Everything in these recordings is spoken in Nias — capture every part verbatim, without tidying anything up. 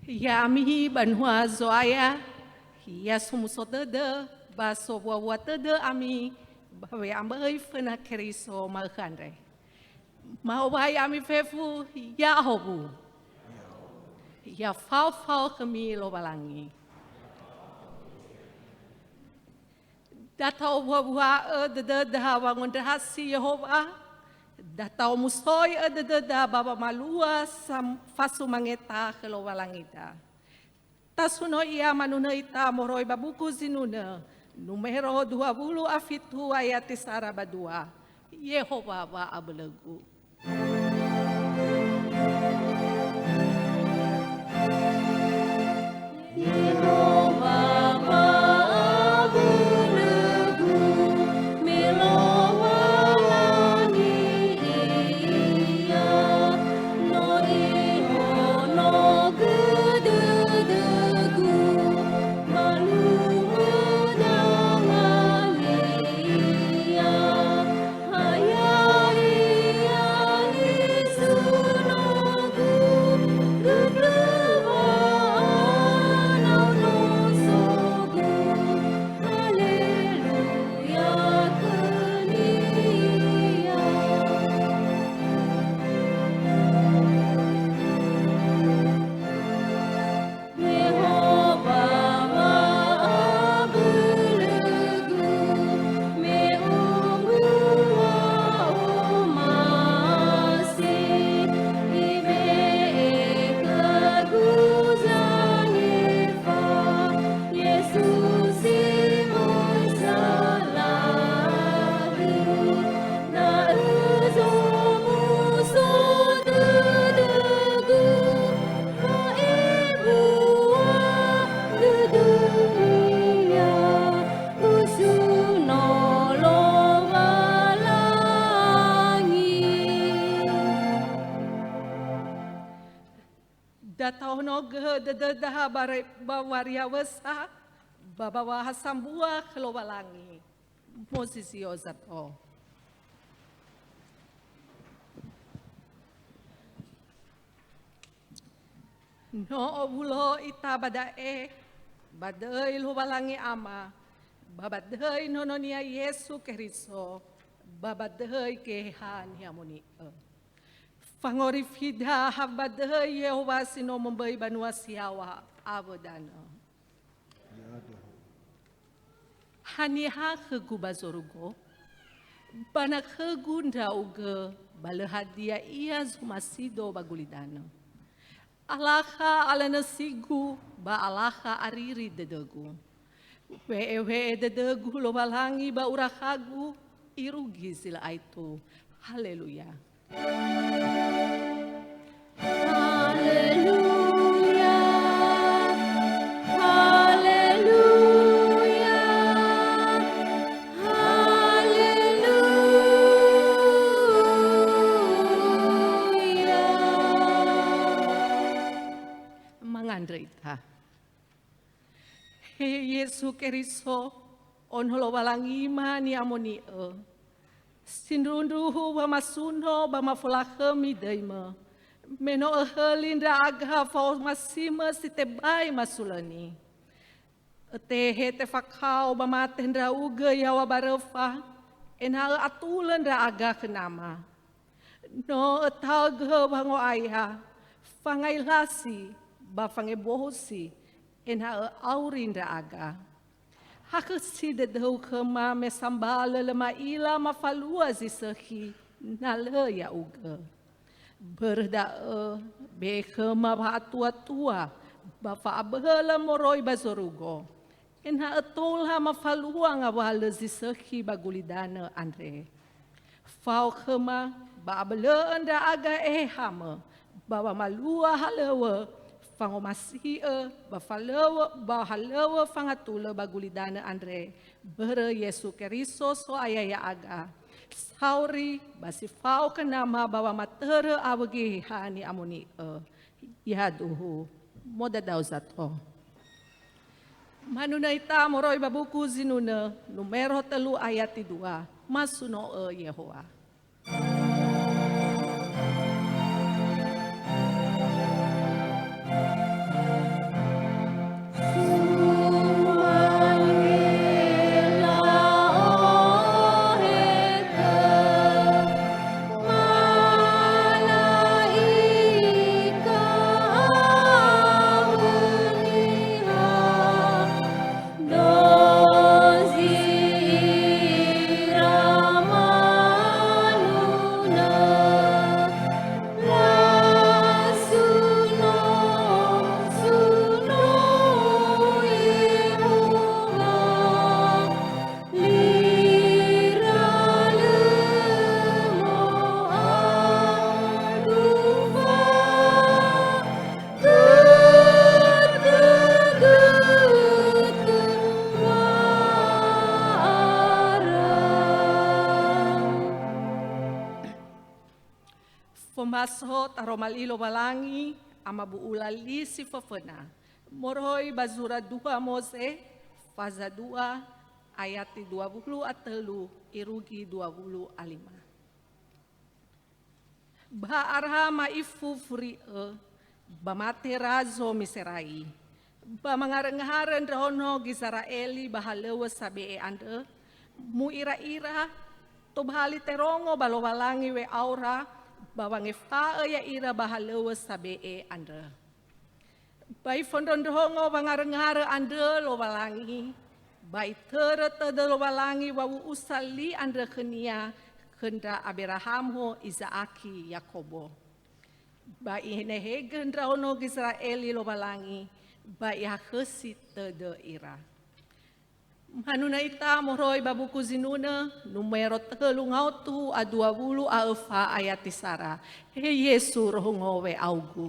Ya'ami banua Zo'aya, ya somuso dödö ba sowuawua dödö ami ba we'amöi föna Keriso ma'ökhö andre. Ma'owai ami fefu, ya'ahowu. Ya fao-fao khömi Lowalangi. Da ta'owuawua'ö dödöda wangondrasi Yehowa, da ta'omusoi'ö dödöda ba wamalua sam-, fasumangeta khö Lowalangida. Tasuno ia manunö ita moroi ba buku Zinunö, numero dua wulu a fitu ayati sara ba dua. Yehowa wa'abölögu. Yehowa wa'abölögu, me Lowalangi Ia, no Ihonogö dödögu, ba luo dangalia. Yehowa wa'abölögu, me omu'a omasi, Ibe'e khögu zangefa, Yesu si möi salagu, da'ö zomuso dödögu. Fa'ebua dödönia, usuno Lowalangi. Da ta'onogö dödöda ba re-, ba wariawösa, ba, ba wa'aha sambua khö Lowalangi. Mozizio zato. No owulo ita ba da'e, ba döi Lowalangi Ama, ba ba döi Nono-Nia Yesu Keriso, ba ba döi Geheha Ni'amoni'ö. Fangorifida ha ba döi Yehowa si no mömböi banua si yaŵa awö danö. Haniha khögu ba zorugo? Ba na khögu ndra'ugö, ba lö hadia ia zomasido ba gulidanö. Alakha alönösigu, ba alakha ariri dödögu. We'e-we'e dödögu Lowalangi ba urakhagu, irugi zi lö aetu. Haleluya. Haleluya. Haleluya. Haleluya. Mangandrö ita. He Yesu Keriso, Ono Lowalangima ni'amoni'ö, sindruhu-ndruhu wamasuno ba mafolakhömi döimö, me no öhöli ndra'aga fa'omasimö si tebai masulöni. Ötehe tefakao ba mate ndra'ugö yaŵa ba röfa, ena'ö atulö ndra'aga khö Nama. No ötaögö wango'aya, fangailasi ba fangebosi, ena'ö auri ndra'aga. Hakhösi dödöu khöma me sambalö lö ma'ila mafalua zi sökhi, na lö ya'ugö. Börö da'ö, be'e khöma wa'atuatua ba fa'abölö moroi ba zorugo, ena'ö tola mafalua ngawalö zi sökhi ba gulidanö andre. Fao khöma ba abölö'ö ndra'aga Ehehamö, ba wamalua halöŵö, fangomasi'ö, ba falöŵö, ba halöŵö fangatulö ba gulidanö andre, börö Yesu Keriso So'aya ya'aga. Sauri ba si fao khö Nama ba wamatörö awö Geheha ni'amoni'ö. Yaduhu, modadao zato. Manunö ita moroi ba buku Zinunö, numero tölu ayati dua, Masuno'ö Yehowa. Fomaso taroma li Lowalangi, amabu'ula li si föföna. Moroi ba zura dua Moze, faza dua, ayati dua wulu a tölu irugi dua wulu a lima. Ba ara ma'ifu furi'ö, ba mate razo Miserai, ba mangarö-ngarö ndraono Gizera'eli ba halöŵö sabe'e andrö, mu'ira'ira, tobali terongo ba Lowalangi we'aura, ba wangefa'ö ya'ira ba halöŵö sabe'e andrö. Ba ifondrondrongo wangarö-ngarö andrö Lowalangi, ba itörö tödö Lowalangi wawu'usa li andrö khönia, khö ndra Aberahamo, Iza'aki, Yakobo. Ba inehegö ndraono Gizera'eli Lowalangi, ba ihakhösi tödö ira. Manunö ita moroi ba buku Zinunö, numero tölu ngaotu a dua wulu a öfa ayati sara. He Yesu, rohongo we'augu.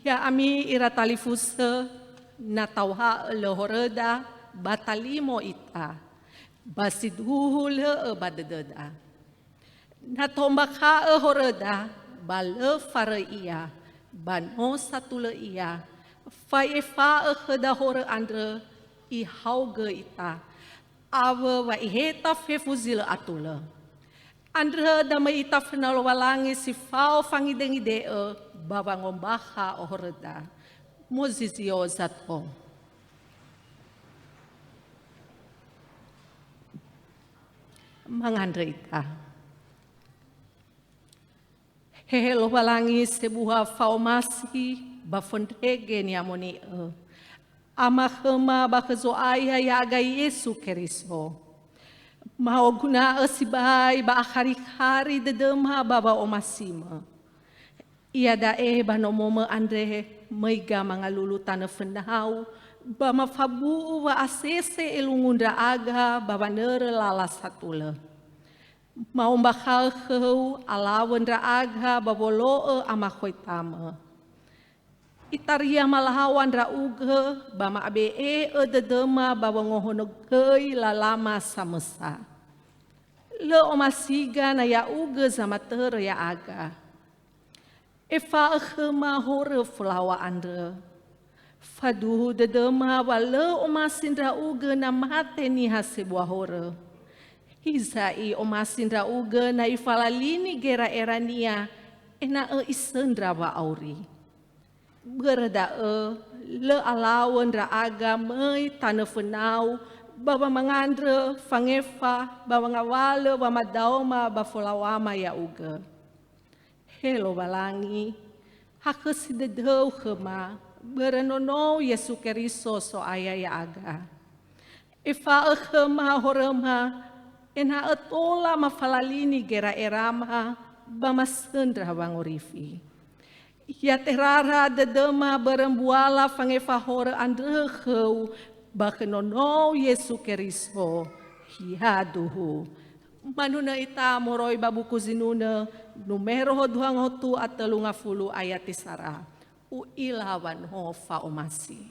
Ya'ami ira talifusö, na taoha'ö lö horöda, ba talimo ita, ba siduhu lö'ö ba dödöda. Na tombakha'ö horöda, ba lö faröi ia, ba no satulö ia, fa'efa'ö khöda horö andrö, ihaogö ita, awö wa iheta fefu zi lö atulö. Andrö da möi ita föna Lowalangi si fao fangidengide'ö ba wangombakha horöda. Mozizio zato. Mangandrö ita. Hehe Lowalangi sebuha fa'omasi ba fondrege ni'amoni'ö. Ama khöma ba khö Zo'aya ya'aga Yesu Keriso. Ma'oguna'ö sibai ba akharikhari dödöma ba wa'omasimö. Iada'e ba nomomö andre möiga mangalulu tanö fönau, ba mafabu'u wa'asese elungu ndra'aga ba wanörö lala satulö. Ma'ombakha'ö khöu alawö ndra'aga ba wolo'ö amakhoitamö. Itaria malaŵa ndra'ugö ba ma'abe'e'ö dödöma ba wongohonogöi lalama samösa. Lö omasiga na ya'ugö zamatörö ya'aga. Efa'ö khöma horö folaŵa andrö. Faduhu dödöma wa lö omasi ndra'ugö na mate niha sebua horö. Hiza'i omasi ndra'ugö na ifalalini gera'erania ena'ö isöndra wa'auri. Börö da'ö, lö alawö ndra'aga möi tanö fönau ba wamangandrö, fangefa, ba wangawalö wamadaoma ba folaŵama ya'ugö. He Lowalangi, hakhösi dödöu khöma, börö nonou Yesu Keriso So'aya ya'aga. Efa'ö khöma horöma, ena'ö tola mafalalini gera'erama ba masöndra wangorifi. Ya terara dödöma börö mbuala fangefa horö andrö khöu ba khö nonou Yesu Keriso. Yaduhu. Manunö ita moroi ba buku Zinunö, numero dua ngaotu a tölu ngafulu ayati sara. U'ila wa no fa'omasi.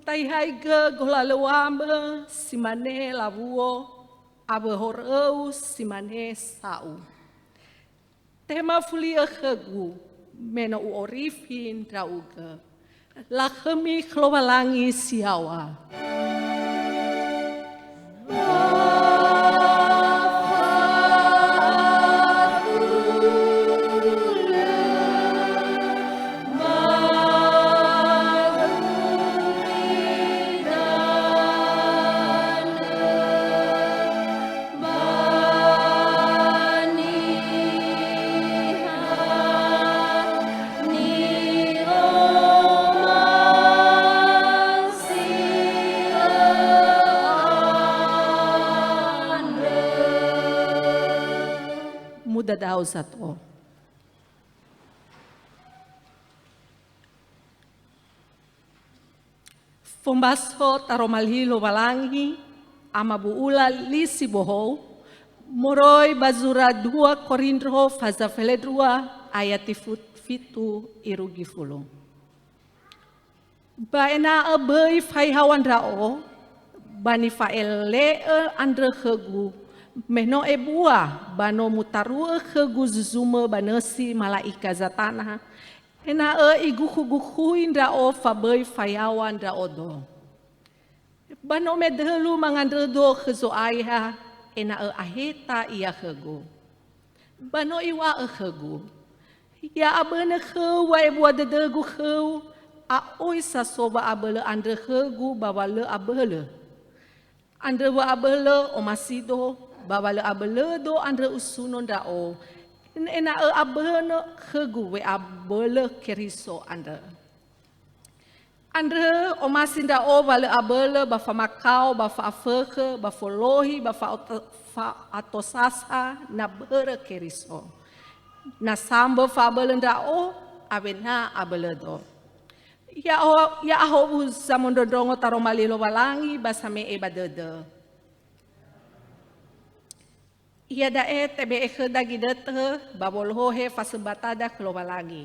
Ta'ihaigö golalöŵamö si mane lawuo, awö horöu si mane sa'u. Tema fuli'ö khögu, me no u'orifi ndra'ugö. Lakhömi khö Lowalangi si yaŵa. Mudadao sato. Fombaso taroma li Lowalangi, amabu'ula li si bohou, moroi ba zura dua Korindro faza felendrua ayati fu-, fitu irugi fulu. Ba ena'ö böi faihaŵa ndra'o, ba nifa'ele'ö andrö khögu, me no ebua ba no mutaru'ö khögu zuzumö ba nösi mala'ika Zatana, ena'ö igukhugukhui ndra'o fa böi fayaŵa ndra'odo. Ba no medölu mangandrödo khö Zo'aya, ena'ö aheta ia khögu. Ba no iŵa'ö khögu, "Ya'abönö khöu wa'ebua dödögu khöu, a'oi sa so wa'abölö andrö khögu ba wa lö abölö. Andrö wa'abölö omasido, ba wa lö abölödo andrö usuno ndra'o, ena'ö abönö khögu we'abölö Keriso andrö. Andrö omasi ndra'o wa lö abölö ba famakao, ba fa'afökhö, ba folohi, ba fa'ato-, fa'atosasa, na börö Keriso. Na sambö fa'abölö ndra'o, awena abölödo." Ya'o-, ya'ahowu zamondrondrongo taroma li Lowalangi ba same'e ba dödö. Iada'e tebe'e khöda gidötö ba wolohe fasömbatada khö Lowalangi.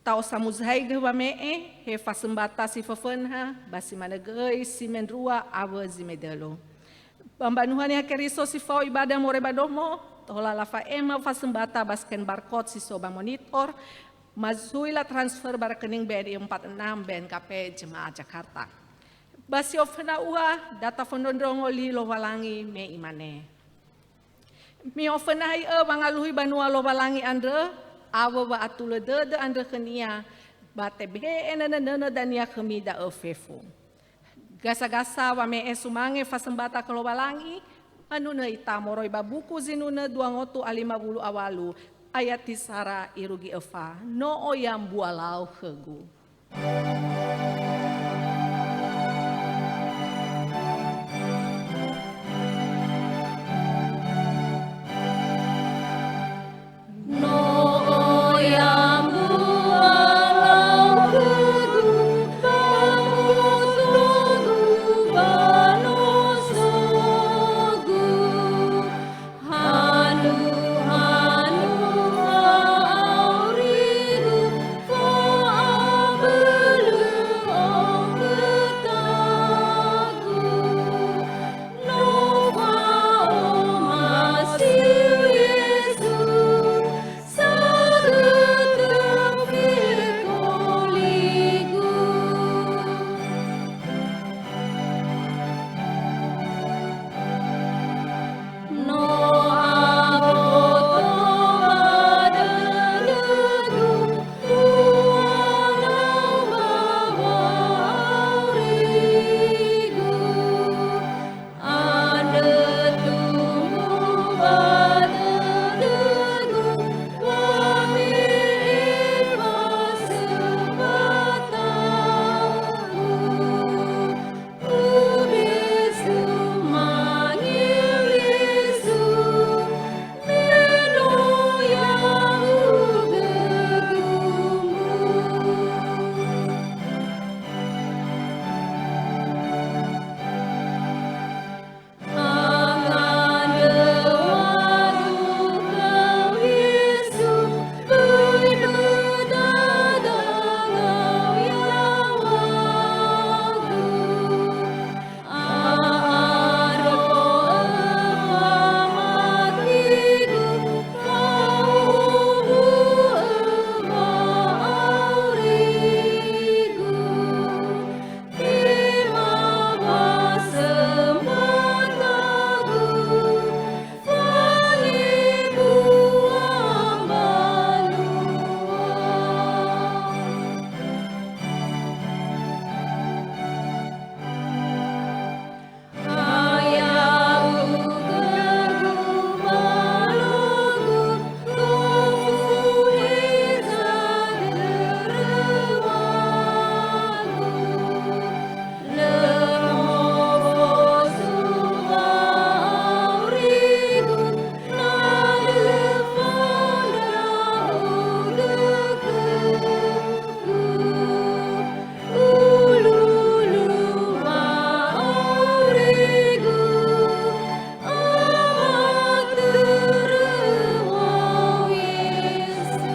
Ta'osamuzaigö wame'e he fasömbata si föföna, ba si manö göi si mendrua awö zi medölu. Ba mbanuania Keriso si fao ibada moroi ba nomo, tola lafa'ema fasömbata ba scan barcode si so ba monitor, ma zui latransfer ba rekening B N I empat enam B N K P Jemaah Jakarta. Ba si oföna ua, da tafondrondrongo li Lowalangi me imane, "Mi'ofönai'ö wangaluhi banua Lowalangi andrö, awö wa'atulö dödö andrö khönia, ba tebe'e nönö-nönö dania khömi da'ö fefu." Gasa-gasa wame'e sumange fasömbata khö Lowalangi, manunö ita moroi ba buku Zinunö dua ngotu a lima wulu a walu, ayati sara irugi öfa, "No oya mbualau khögu."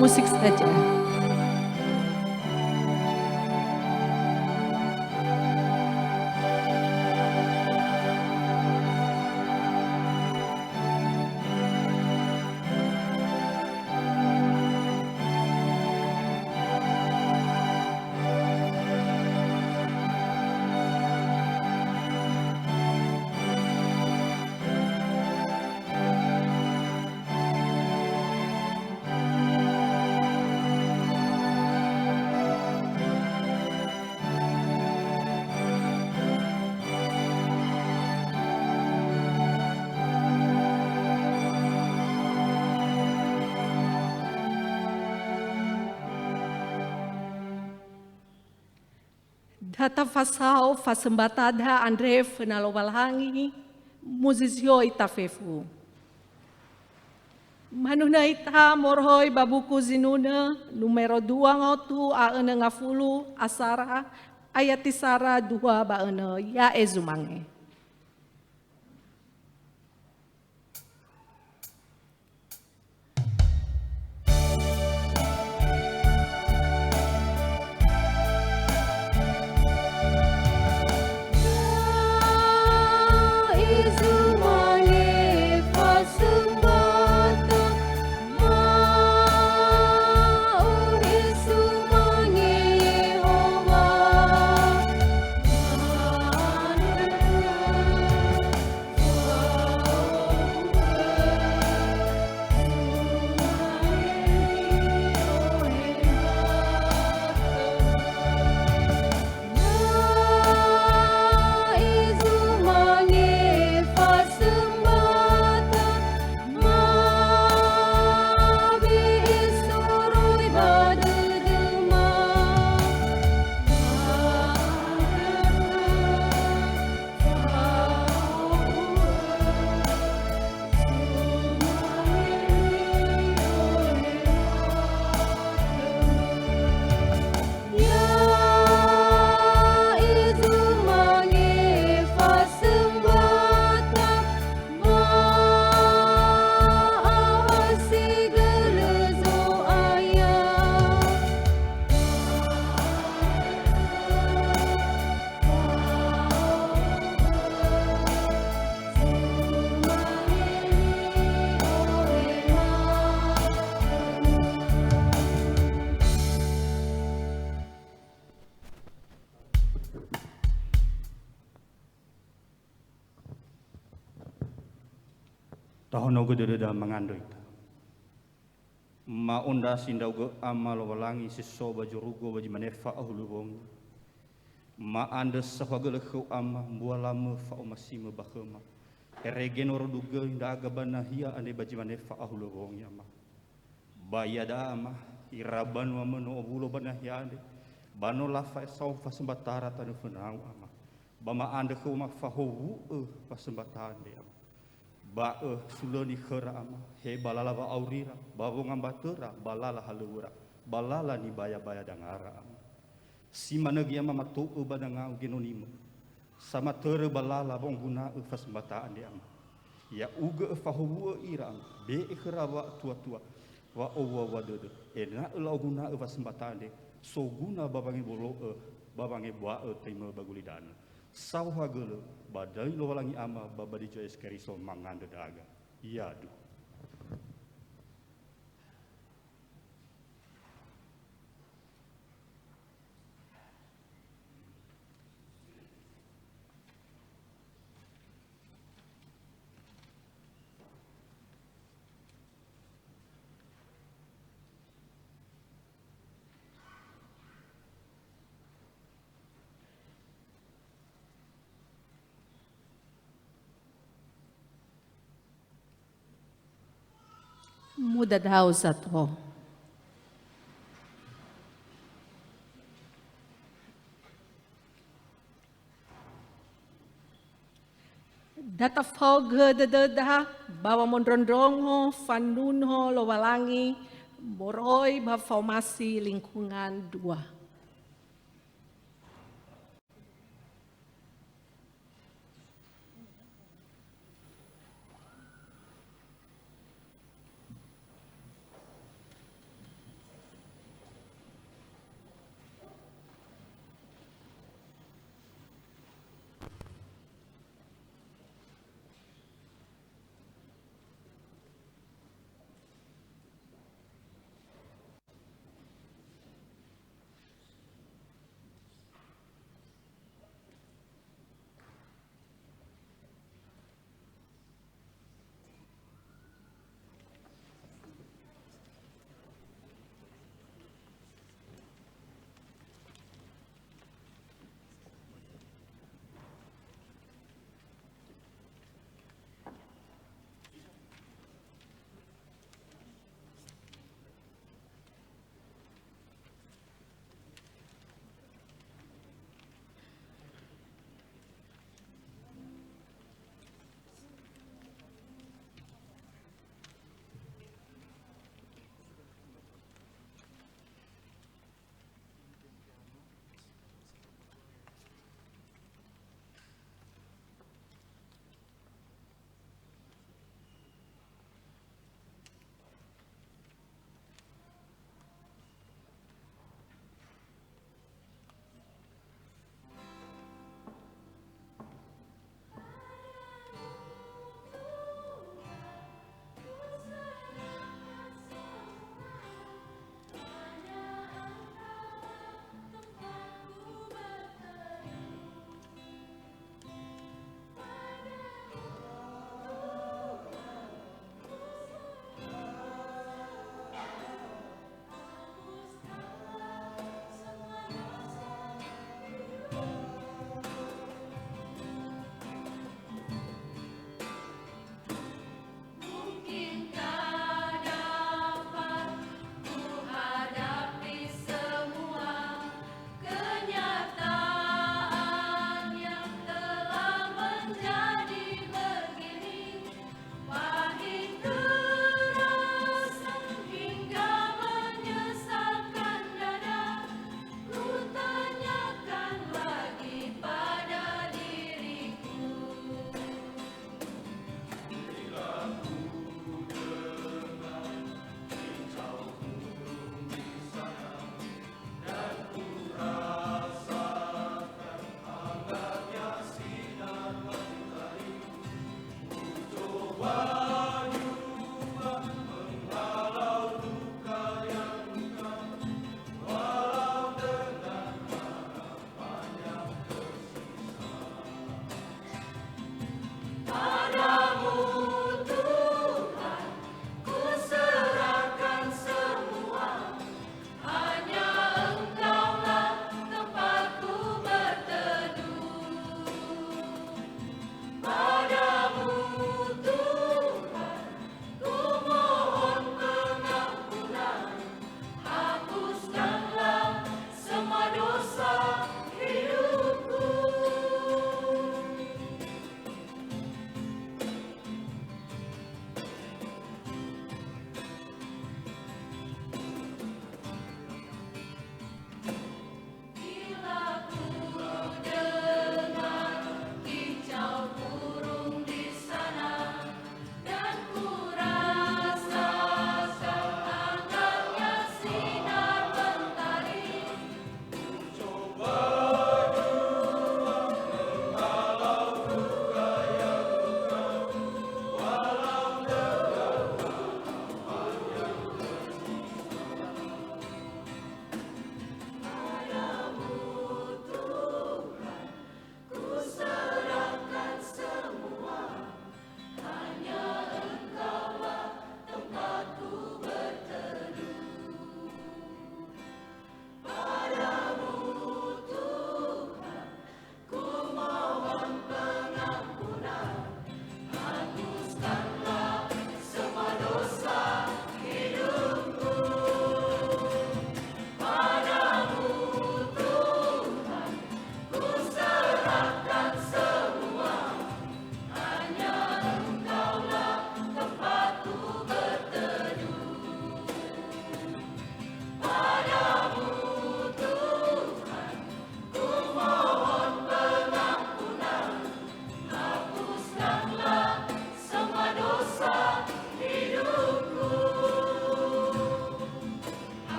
Musik saja. Da tafasao fasembata da andre föna Lowalangi, muzizio ita fefu. Manunö ita moroi ba buku Zinunö, numero dua ngotu a önö ngafulu asara, ayati sara dua ba önö, ya'e zumange. Tahonogö dödöda mangandrö ita. Ma'ondrasi ndra'ugö Ama Lowalangi si so ba zorugo ba zi mane fa'ahulö wongi. Ma'andrö saohagölö khöu Ama, mbualamö fa'omasimö ba khöma. Erege no rodugöi ndra'aga ba nahia andre ba zi mane fa'ahulö wongi, Ama. Ba iada'a, Ama, ira banua mö no owulo ba nahia andre, ba no lafasao fasembatara tanö fönau, Ama. Ba ma'andrö khöu, Ama, fahowu'ö fasembata andre, Ama. Ba'ö sulöni khöra, Ama, he ba lala wa'aurira, ba wongambatöra, ba lala halöŵöra, ba lala nibayabaya dangara, Ama. Si manö göi, Ama, mato'ö ba dangau genonimö. Samatörö ba lala wa'oguna'ö fasembata andre, Ama. Ya'ugö öfahowu'ö ira, Ama, be'e khöra wa'atuatua, wa'owuawua dödö, ena'ö la'oguna'ö fasembata andre, soguna ba wangewolo'ö, ba wangebua'ö taimö ba gulidanö. Saohagölö ba döi Lowalangi Ama ba ba Döi Yesu Keriso mangandrö ndra'aga. Yadu. Mudadao sato. Da tafaogö dödöda ba wamondrondrongo fanuno Lowalangi moroi ba faomasi lingkungan dua.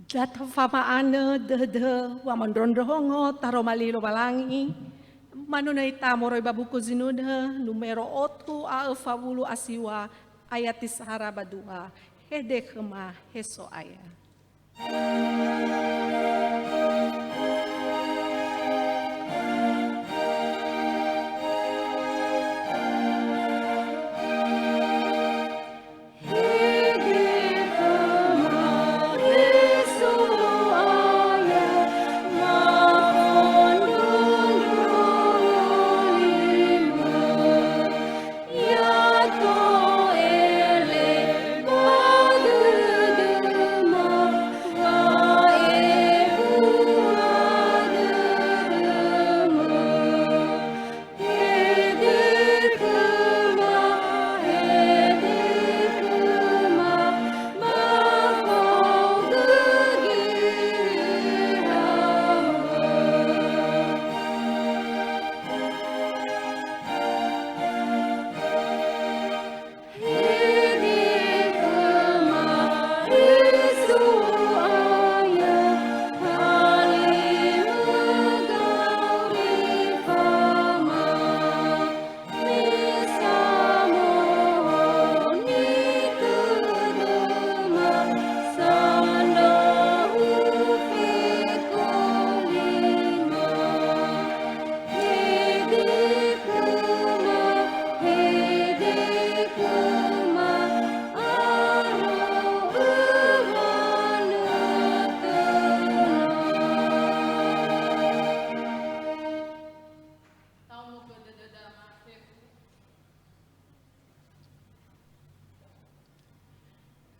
Da tafama'anö dödö wamondrondrongo taroma li Lowalangi, manunö ita moroi ba Buku Zinunö numero otu a öfa wulu a siwa, ayati sahara ba dua. Hede khöma, he So'aya.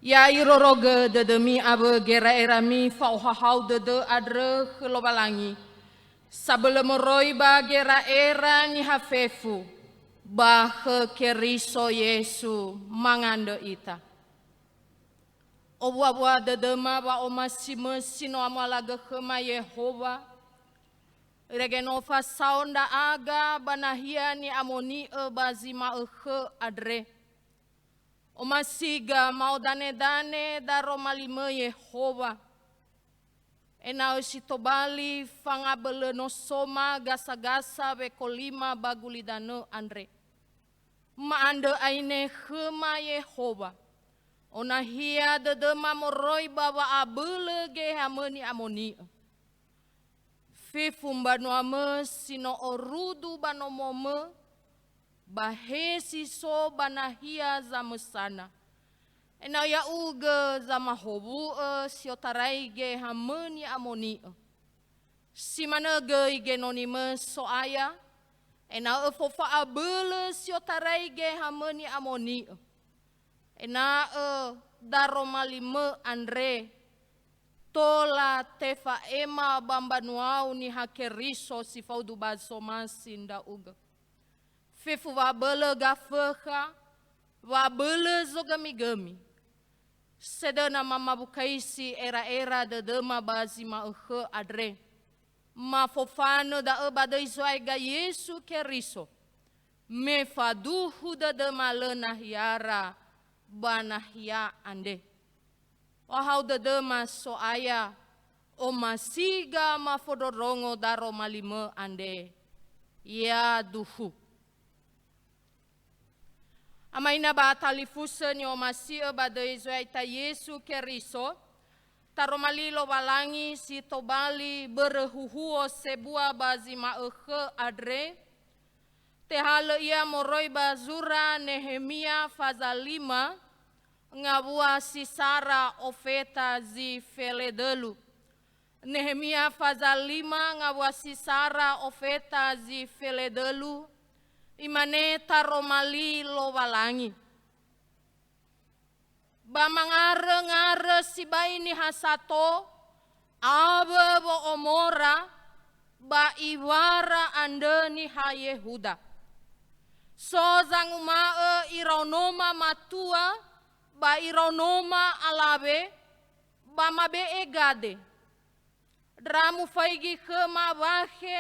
Ya irorogö dödömi awö gera'erami fa'ohahau dödö andrö khö Lowalangi, sabölö moroi ba gera'era niha fefu, ba khö Keriso Yesu mangandrö ita. Owua-wua dödöma wa'omasimö si no amualagö khöma Yehowa, irege no fasao ndra'aga ba nahia ni'amoni'ö ba zi ma'ökhö andre. Omasiga ma'odanedane daroma limö Yehowa, ena'ö si tobali fangabölö nosoma gasa-gasa wekolima ba gulidanö andre. Ma'andrö aine khöma Yehowa, onahia dödöma moroi ba wa'abölö Gehehamö ni'amoni'ö. Fefu mbanuamö si no orudu ba nomomö, ba he si so ba nahia zamösana. Ena'ö ya'ugö zamahowu'ö si otarai Gehehamö ni'amoni'ö. Si manö göi genonimö So'aya, ena'ö fofa'abölö si otarai Gehehamö ni'amoni'ö. Ena'ö daroma limö andre tola tefa'ema ba mbanuau Niha Keriso si faudu ba zomasi ndra'ugö. Fefu wa'abölö Gafökha, wa'abölö zogömigömi. Sedöna mamawukaisi era'era dödöma ba zi ma'ökhö andre. Mafofanö da'ö ba döi Zo'aya Yesu Keriso, me faduhu dödöma lö nahiara ba nahia andre. Ohahau dödöma So'aya, omasiga mafondrondrongo daroma limö andre. Yaduhu. Amaina ba talifusö ni'omasi'ö ba döi Zo'aya ita Yesu Keriso, taroma li Lowalangi si tobali börö huhuo sebua ba zi ma'ökhö andre, tehalö ia moroi ba zura Nehemia faza lima, ngawua si sara ofeta zi feledölu. Nehemia faza lima ngawua si sara ofeta zi feledölu, imane taroma li Lowalangi. Ba mangarö-ngarö sibai niha sato, awö wo'omora, ba iwara andrö niha Yehuda. So zanguma'ö iraonoma matua, ba iraonoma alawe, ba mabe'e gade. Ndra mufaigi khöma wakhe,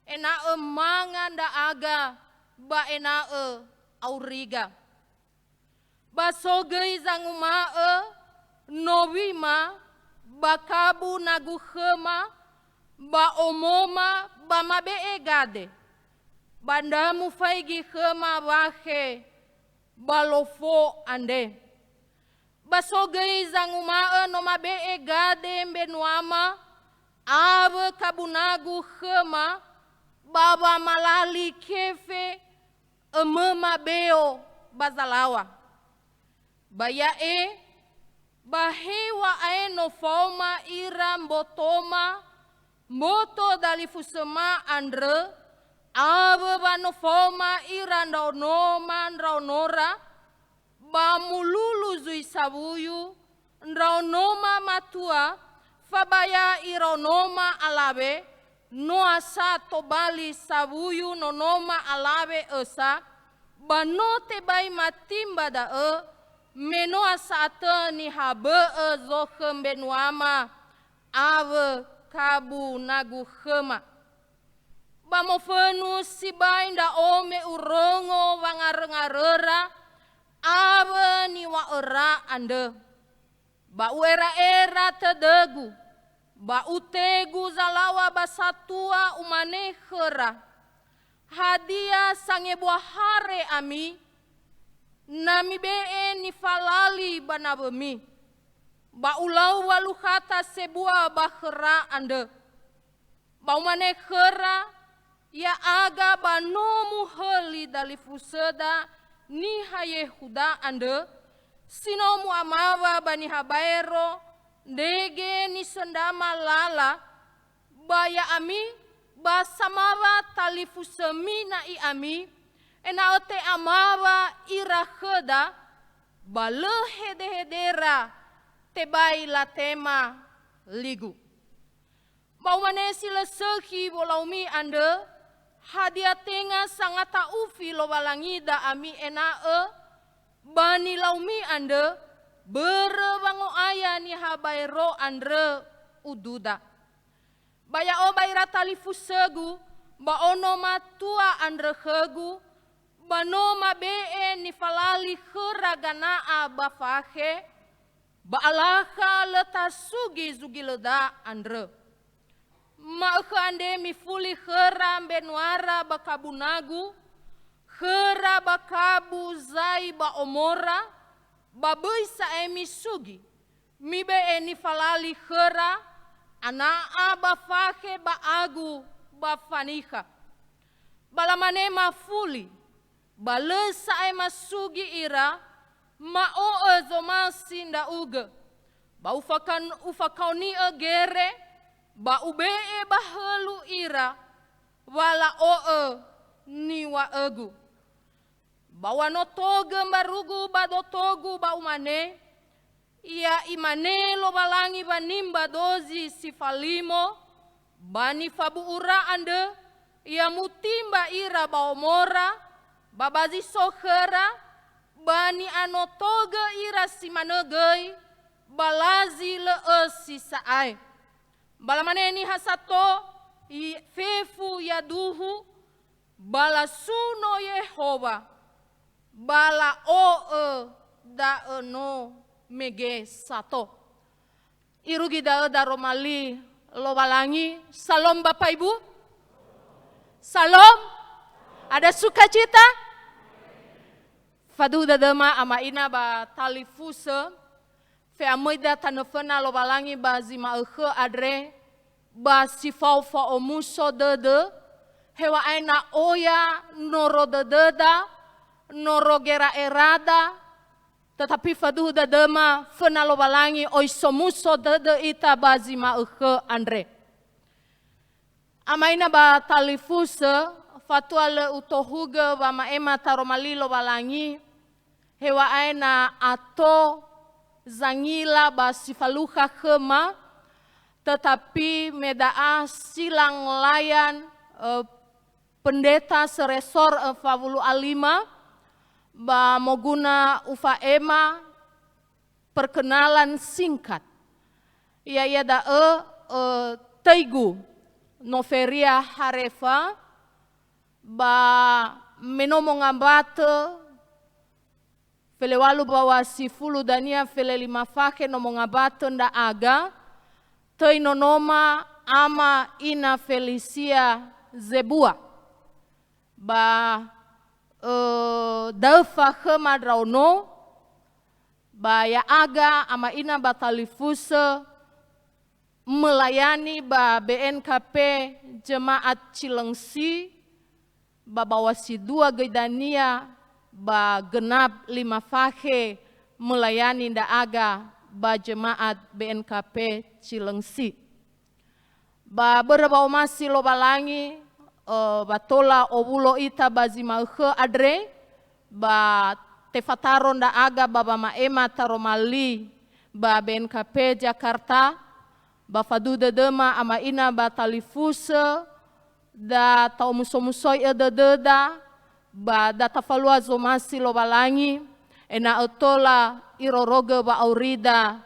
ena'ö manga ndra'aga, ba ena'ö auriga. Ba so göi zanguma'ö, nowima, ba kabu nagu khöma, ba omoma, ba mabe'e gade, ba ndra mufaigi khöma wakhe ba lofo andre. Ba so göi zanguma'ö no mabe'e gade mbenuama awö kabu nagu khöma, ba wamalali kefe ömöma beo ba zalaŵa. Ba ya'e, ba heŵa'ae no faoma ira mbotoma, mboto dalifusöma andrö, awö wa no faoma ira ndraonoma ndraonora, ba mululu zui sawuyu, ndraonoma matua, fabaya iraonoma alawe, noa sa tobali sawuyu nonoma alawe ösa, ba no tebai matimba da'ö, me noa sa'atö niha bö'ö zokhö mbenuama awö kabu nagu khöma. Ba mofönu sibai ndra'o me urongo wangaröngaröra awö niŵa'öra andrö. Ba u'era'era tödögu, ba utegu zalaŵa ba satua umane khöra, "Hadia sangebua hare ami, na mibe'e nifalali ba nawömi?" Ba ulau walu khata sebua ba khöra andrö. Ba umane khöra, "Ya'aga ba no muhöli dalifusöda niha Yehuda andrö, si no mu'amawa ba niha baero, ndrege nisöndrama lala, ba ya'ami, ba samawa talifusömi na'i ami, ena'ö te'amawa ira khöda, ba lö hedehedera tebai latema ligu." Ba umane si lö sökhi wolaumi andrö, "Hadia tenga sangata'ufi Lowalangida ami ena'ö ba nilaumi andrö, börö wango'aya niha baero andrö ududa? Ba ya'o ba ira talifusögu, ba ono matua andrö khögu, ba no mabe'e nifalali khöra gana'a ba fakhe, ba alakha lö tasugi zugilöda andrö. Ma'ökhö andre mifuli khöra mbenuara ba kabu nagu, khöra ba kabu zai ba omora, ba böi sa'ae misugi, mibe'e nifalali khöra, ana'a ba fakhe ba agu ba fanikha." Ba lamane mafuli, ba lö sa'ae masugi ira, ma'o'ö zomasi ndra'ugö. Ba ufakan-, ufakaoni'ö gere, ba ube'e ba hölu ira, wa la'o'ö niŵa'ögu. Ba u'anotogö mbarugu ba dotogu ba umane, "Ya Imane Lowalangi wanimba dozi si falimo, ba nifabu'ura andrö, ya mutimba ira ba omora, ba ba zi so khöra, ba ni'anotogö ira si manö göi, ba lazi lö ösi sa'ae." Ba lamane niha sato, i-, fefu yaduhu, ba lasuno Yehowa, ba la'o'ö da'ö no mege sato. Irugi da'ö daroma li Lowalangi. Salom, Bapak Ibu? Salom? Ada sukacita? Faduhu dödöma ama ina ba talifusö, fe'amöida tanö föna Lowalangi ba zi ma'ökhö andre, ba si fao fa'omuso dödö, heŵa'ae na oya noro dödöda, noro gera'erada, tetapi faduhu dödöma föna Lowalangi oi somuso dödö ita ba zi ma'ökhö andre. Ama ina ba talifusö, fatua lö utohugö wama'ema taroma li Lowalangi, heŵa'ae na ato zangila ba si falukha khöma, tetapi me da'a silang layan, eh, pendeta seresor, eh, fawulu a lima, ba moguna ufa'ema perkenalan singkat. Ya'ia da'ö, eh, töigu, Noveria Harefa, ba me no mongambatö felewalu bawa sifulu dania felelima fakhe no mongambatö ndra'aga, Töi nonoma ama ina Felisia zebua. Ba, ö, da'ö fakhöma ndraono, ba ya'aga ama ina ba talifusö, melayani ba B N K P Jemaat Cilengsi, ba bawa si dua göi dania, ba genap lima fakhe melayani ndra'aga ba Jemaat B N K P Cilengsi. Ba börö wa'omasi Lowalangi, ö, wa tola owulo ita ba zi ma'ökhö andre, ba tefataro ndra'aga ba wama'ema taroma li ba B N K P Jakarta, ba faduhu dödöma ama ina ba talifusö, da ta'omusomusoi'ö dödöda, ba da tafalua zomasi Lowalangi, ena'ö tola irorogö wa'aurida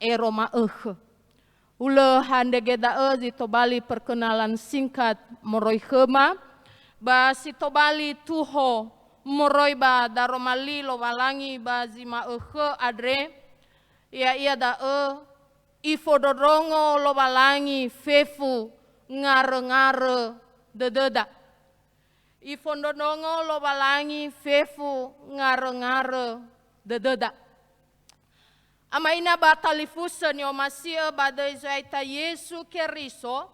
ero ma'ökhö. Hulö handrege da'ö zi tobali perkenalan singkat moroi khöma, ba si tobali tuho moroi ba daroma li Lowalangi ba zi ma'ökhö andre, ya'ia da'ö, Ifondrondrongo Lowalangi fefu ngarö-ngarö dödöda. Ifondrondrongo Lowalangi fefu ngarö-ngarö dödöda. Ama ina ba talifusö ni'omasi'ö ba döi Zo'aya ita Yesu Keriso,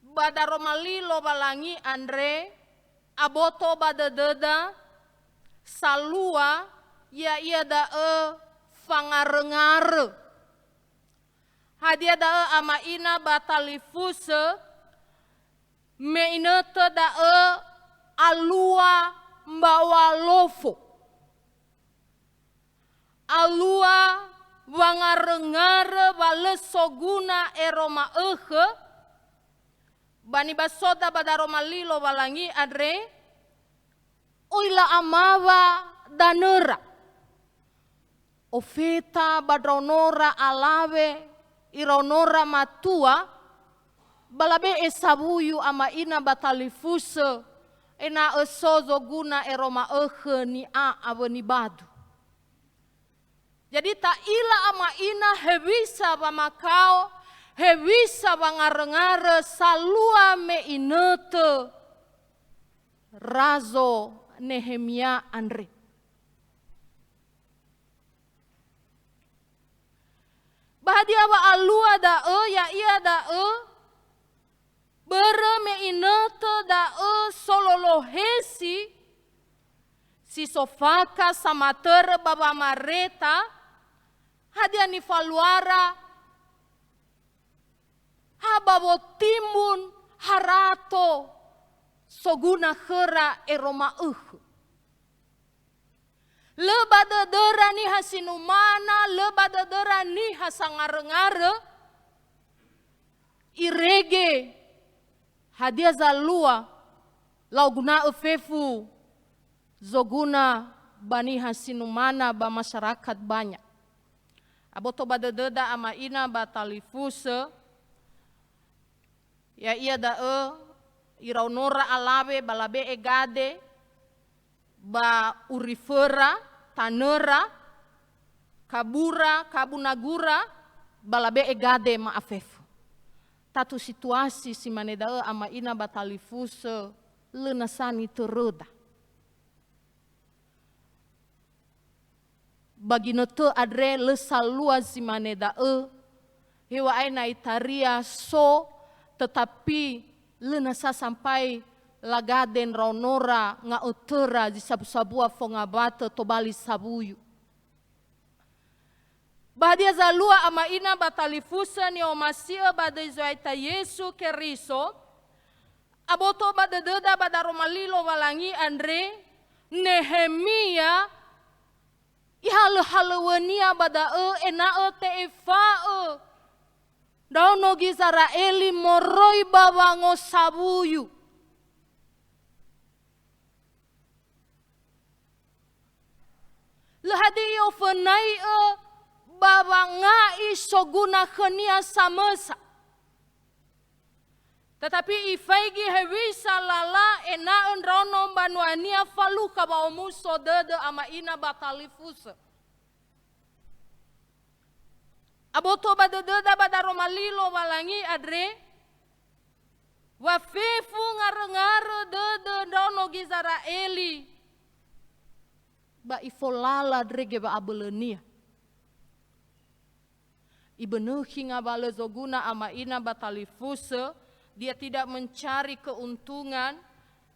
ba daroma li Lowalangi andre, aboto ba dödöda, salua, ya'ia da'ö fangarö-ngarö. Hadia da'ö ama ina ba talifusö, me inötö da'ö alua mbaŵa lofo. Alua wangarö-ngarö wa lö soguna ero ma'ökhö, ba nibasoda ba daroma li Lowalangi andre, oi la'amawa danöra. Ofeta ba ndraonora alawe, iraonora matua, ba labe'e sawuyu ama ina ba talifusö, ena'ö so zoguna ero ma'ökhö ni'a awö nibadu. Jadi, ta'ila ama ina hewisa wamakao, hewisa wangarö-ngarö salua me inötö razo Nehemia andre. Ba hadia wa'alua da'ö, ya'ia da'ö, börö me inötö da'ö sololohesi si so fakha samatörö ba wamareta, hadia nifaluara, ha ba wotimbun harato soguna khöra ero ma'ökhö. Lö ba dödöra niha si numana, lö ba dödöra niha sangarö-ngarö, irege hadia zalua la'oguna'ö fefu zoguna ba niha si numana ba masyarakat banyak. Aboto ba dödöda ama ina ba talifusö, ya'ia da'ö iraonora alawe ba labe'e gade, ba uriföra, tanöra, kabura, kabu nagura, ba labe'e gade ma'afefo. Tatu situasi si mane da'ö ama ina ba talifusö lö nasa nitöröda. Ba ginötö andre lö salua zi mane da'ö, heŵa'ae na itaria so, tetapi lö nasa sampai lagade ndraonora nga'ötöra zi sabu-sabua fongawatö tobali sawuyu. Ba hadia zalua ama ina ba talifusö ni'omasi'ö ba döi Zo'aya ita Yesu Keriso, aboto ba dödöda ba daroma li Lowalangi andre, Nehemia, ihalö-halöŵönia ba da'ö ena'ö te'efa'ö ndraono Gizera'eli moroi ba wangosawuyu. Lö hadia i'ofönai'ö ba wanga'i soguna khönia samösa. Tetapi ifaigi hewisa lala ena'ö ndraono mbanuania falukha wa'omuso dödö ama ina ba talifusö. Aboto ba dödöda ba daroma li Lowalangi andre, wa fefu ngarö-ngarö dödö ndraono Gizera'eli ba ifolala ndrege wa'abölönia. Ibönökhi ngawalö zoguna ama ina ba talifusö, dia tidak mencari keuntungan,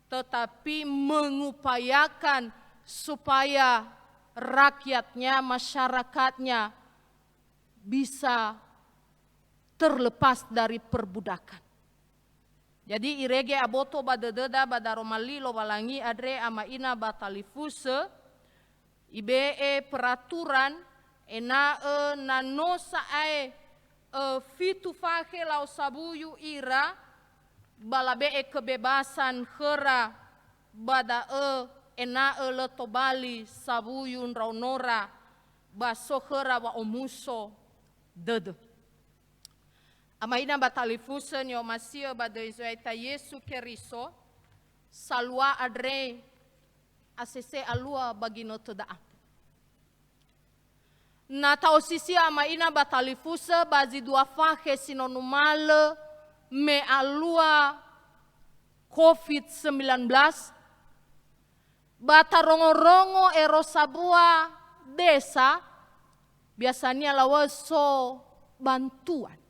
tetapi mengupayakan supaya rakyatnya, masyarakatnya bisa terlepas dari perbudakan. Jadi, irege aboto ba dödöda ba daroma li Lowalangi andre ama ina ba talifusö, ibe'e peraturan ena'ö na no sa'ae, ö, fitu fakhe lau sawuyu ira, ba labe'e kebebasan khöra ba da'ö ena'ö lö tobali sawuyu ndraonora ba so khöra wa'omuso dödö. Ama ina ba talifusö ni'omasi'ö ba döi Zo'aya ita Yesu Keriso, salua andre asese alua ba ginötö da'a. Na ta'osisi'ö ama ina ba talifusö ba zi dua fakhe si no numalö me alua covid sembilan belas, ba tarongo-rongo ero sabua desa, biasania lawöö so bantuan.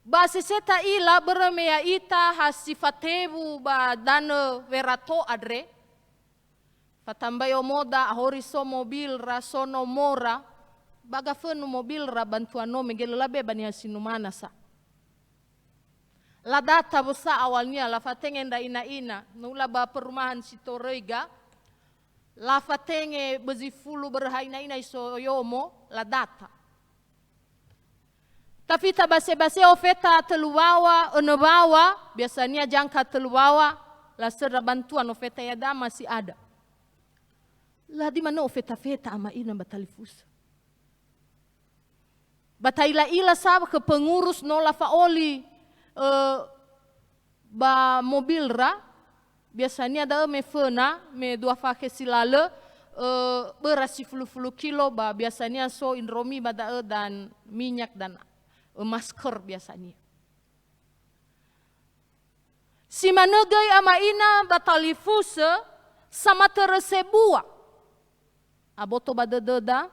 Ba sese ta'ila börö me ya'ita ha si fatewu ba danö Werato andre, fatambai omoda ahori so mobil ra so nomora, ba gafönu mobil ra bantuan no mege lö labe ba niha si numana sa. Ladata wösa awalnia, lafatenge ndra ina-ina, no ula ba perumahan si toröiga, lafatenge bözi fulu börö ha ina-ina isoyomo, ladata. Tafita base-base ofeta tölu wawa, önö wawa, biasania jangka tölu wawa, lasöndra bantuan ofeta ya'ia dama si ada. Ladi manö ofeta-feta ama ina ba talifusö. Ba ta'ila-ila sa khö pengurus no lafa'oli, ö, ba mobil ra, biasania da'ö me föna, me dua fakhe si lalö, ö, böra si fulu-fulu kilo, ba biasania so Indomie ba da'ö dan minyak dan, ö, masker biasania. Si manö göi ama ina ba talifusö samatörö sebua. Aboto ba dödöda,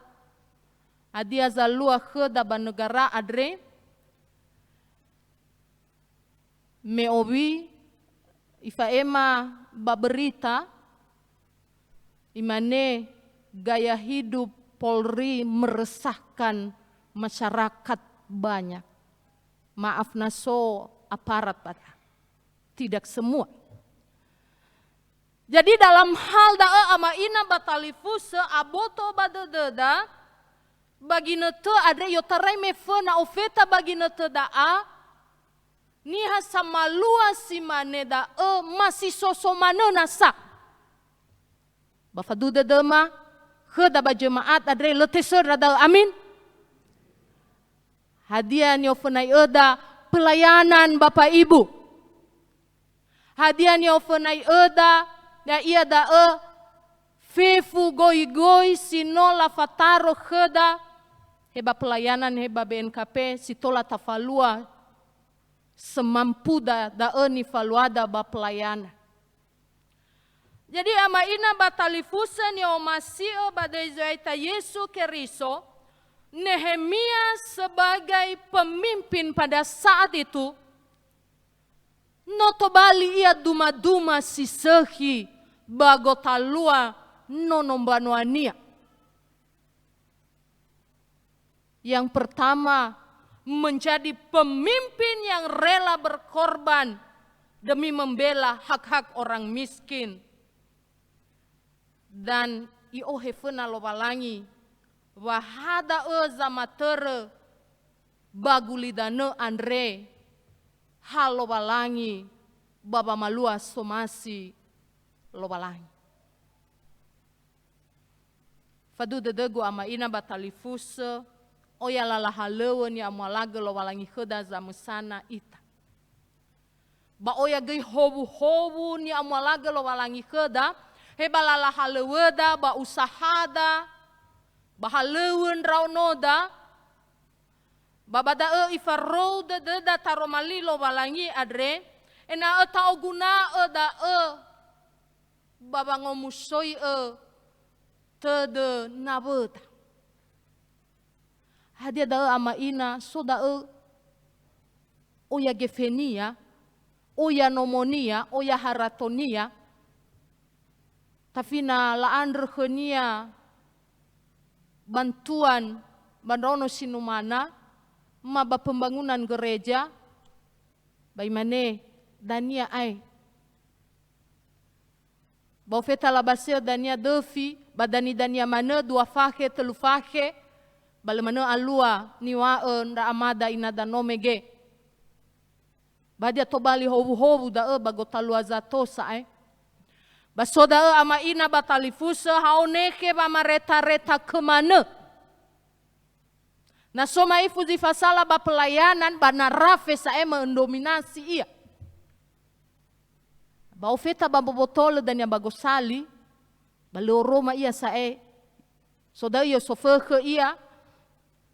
hadia zalua khöda ba negara andre, me owi ifa'ema ba berita, imane gaya hidup Polri meresahkan masyarakat banyak. Maaf na so aparat pada. Tidak semua. Jadi dalam hal da'ö ama ina ba talifusö aboto ba dödöda, ba ginötö andre i'otarai me föna ofeta ba ginötö da'a, niha samalua si mane da'ö masisoso manö nasa. Ba faduhu dödöma, khöda ba jemaat andre lö tesöndra da'ö, amin. Hadia ni'ofönai'öda pelayanan Bapak Ibu? Hadia ni'ofönai'öda ya'ia da'ö fefu goigoi si no lafataro khöda he ba pelayanan he ba B N K P si tola tafalua semampuda da'ö nifaluada ba pelayanan. Jadi, ama ina ba talifusö ni'omasi'ö ba döi Zo'aya ita Yesu Keriso, Nehemia sebagai pemimpin pada saat itu, no tobali ia duma-duma si sökhi ba gotalua nono mbanuania. Yang pertama, menjadi pemimpin yang rela berkorban demi membela hak-hak orang miskin. Dan i'ohe föna Lowalangi, wa ha da'ö zamatörö ba gulidanö andre ha Lowalangi ba wamalua somasi Lowalangi. Faduhu dödögu ama ina ba talifusö, oya lala halöŵö ni'amualagö Lowalangi khöda zamösana ita. Ba oya göi howuhowu ni'amualagö Lowalangi khöda, he ba lala halöŵöda ba usahada, Ba halöŵö ndraonoda, ba ba da'ö ifarou dödöda taroma li Lowalangi andre, ena'ö ta'oguna'ö da'ö ba wangomusoi'ö tödö nawöda. Hadia da'ö ama ina, so da'ö oya gefenia, oya nomonia, oya haratonia, tapi na la'andrö khönia bantuan ba ndraono si numana, ma ba pembangunan gereja, ba imane, dania ae. Ba ofeta labaseo dania döfi, ba dani-dania manö dua fakhe, tölu fakhe, ba lö manö alua niŵa'ö ndra amada inada no mege. Ba hadia tobali howuhowu da'ö ba gotalua zato sa'ae. Ba so da'ö ama ina ba talifusö, ha onekhe wamareta-reta khö manö. Na so ma'ifu zi fasala ba pelayanan, ba na rafe sa'ae mendominasi ia. Ba ofeta ba mbobotolö dania ba gosali, ba lö oroma ia sa'ae. So da'ö i'osofakhö ia,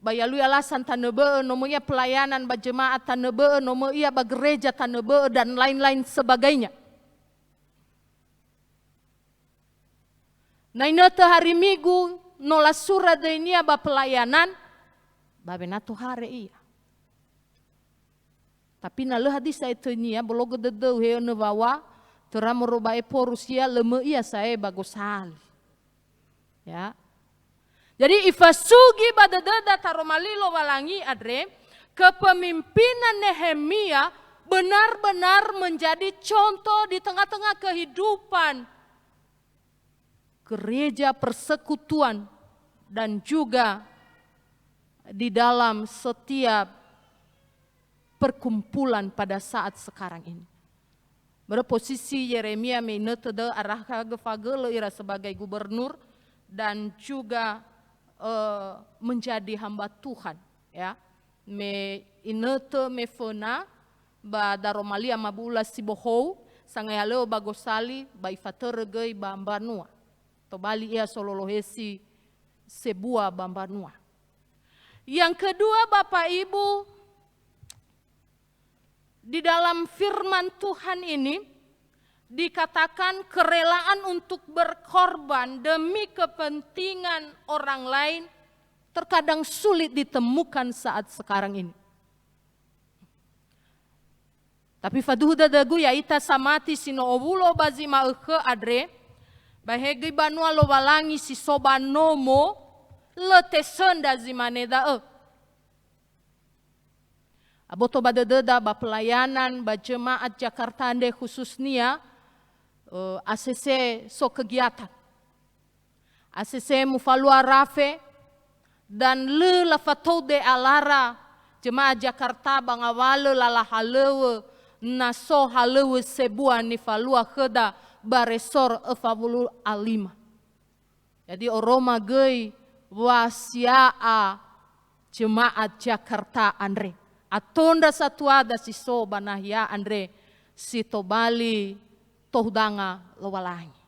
ba i'alui alasan tanö bö'ö, no möi ia pelayanan ba jemaat tanö bö'ö, no möi ia ba gereja tanö bö'ö, dan lain-lain sebagainya. Na inötö hari Migu no lasura döinia ba pelayanan, ba wena tohare ia. Tapi na lö hadia sa'ae töinia, bologö dödöu he önö waŵa, töra moroi ba epo Rusia, lö möi ia sa'ae ba gosali. Ya. Jadi ifasugi ba dödöda taroma li Lowalangi andre, kepemimpinan Nehemia benar-benar menjadi contoh di tengah-tengah kehidupan gereja persekutuan dan juga di dalam setiap perkumpulan pada saat sekarang ini. Börö posisi Yeremia me inötö da'ö arakhagö fagölö ira sebagai gubernur dan juga, eh, menjadi hamba Tuhan, ya. Me inötö, me föna ba daroma li amabu'ula si bohou, sangai halöŵö ba gosali, ba ifatörö göi ba mbanua. Tobali ia sololohesi sebua ba mbanua. Yang kedua, Bapak Ibu, di dalam firman Tuhan ini dikatakan kerelaan untuk berkorban demi kepentingan orang lain terkadang sulit ditemukan saat sekarang ini. Tapi faduhu dödögu, ya'ita samati si no owulo ba zi ma'ökhö andre, ba he göi banua Lowalangi si so ba nomo, lö tesöndra zi mane da'ö. Aboto ba dödöda ba pelayanan ba jemaat Jakarta andre khususnia, eh, A C C so kegiatan. A C C mufalua rafe, dan lö lafatoude alara jemaat Jakarta ba ngawalö lala halöŵö na so halöŵö sebua nifalua khöda ba resor öfa wulu a lima. Jadi oroma göi wa sia'a jemaat Jakarta andre. Ato ndra satuada si so ba nahia andre si tobali tohudanga Lowalangi.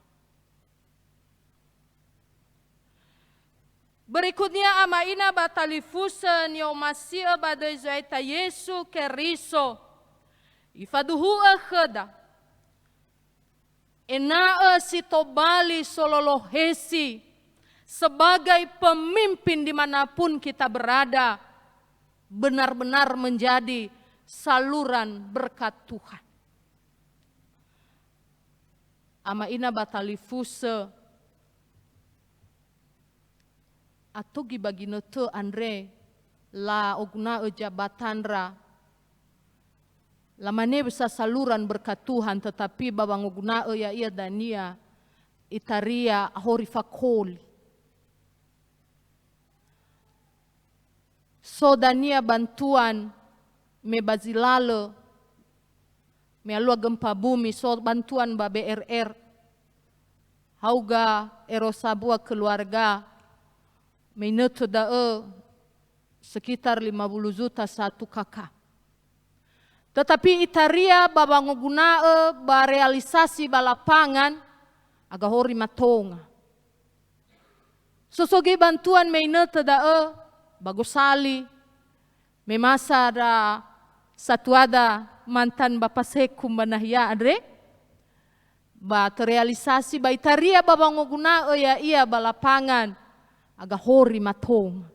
Berikutnya, ama ina ba talifusö ni'omasi'ö ba döi Zo'aya Yesu Keriso. Ifaduhu'ö khöda, ena'ö si tobali sololohesi sebagai pemimpin dimanapun kita berada, benar-benar menjadi saluran berkat Tuhan. Ama ina ba talifusö, ato göi ba ginötö andre, la'oguna'ö jabatandra, lamane wesa saluran berkat Tuhan, tetapi ba wangoguna'ö ya'ia dania, itaria ahori fakoli. So dania bantuan me ba zi lalö, me alua gempa bumi, so bantuan ba B R R. Hauga ero sambua keluarga, me inötö da'ö sekitar lima puluh juta satu K K. Tetapi itaria ba wangoguna'ö ba realisasi ba lapangan, aga hori matonga. So so göi bantuan me inötö da'ö ba gosali, me masa ndra satuada mantan ba Pasekum ba nahia andre, ba terealisasi ba itaria ba wangoguna'ö ya'ia ba lapangan, aga hori matonga.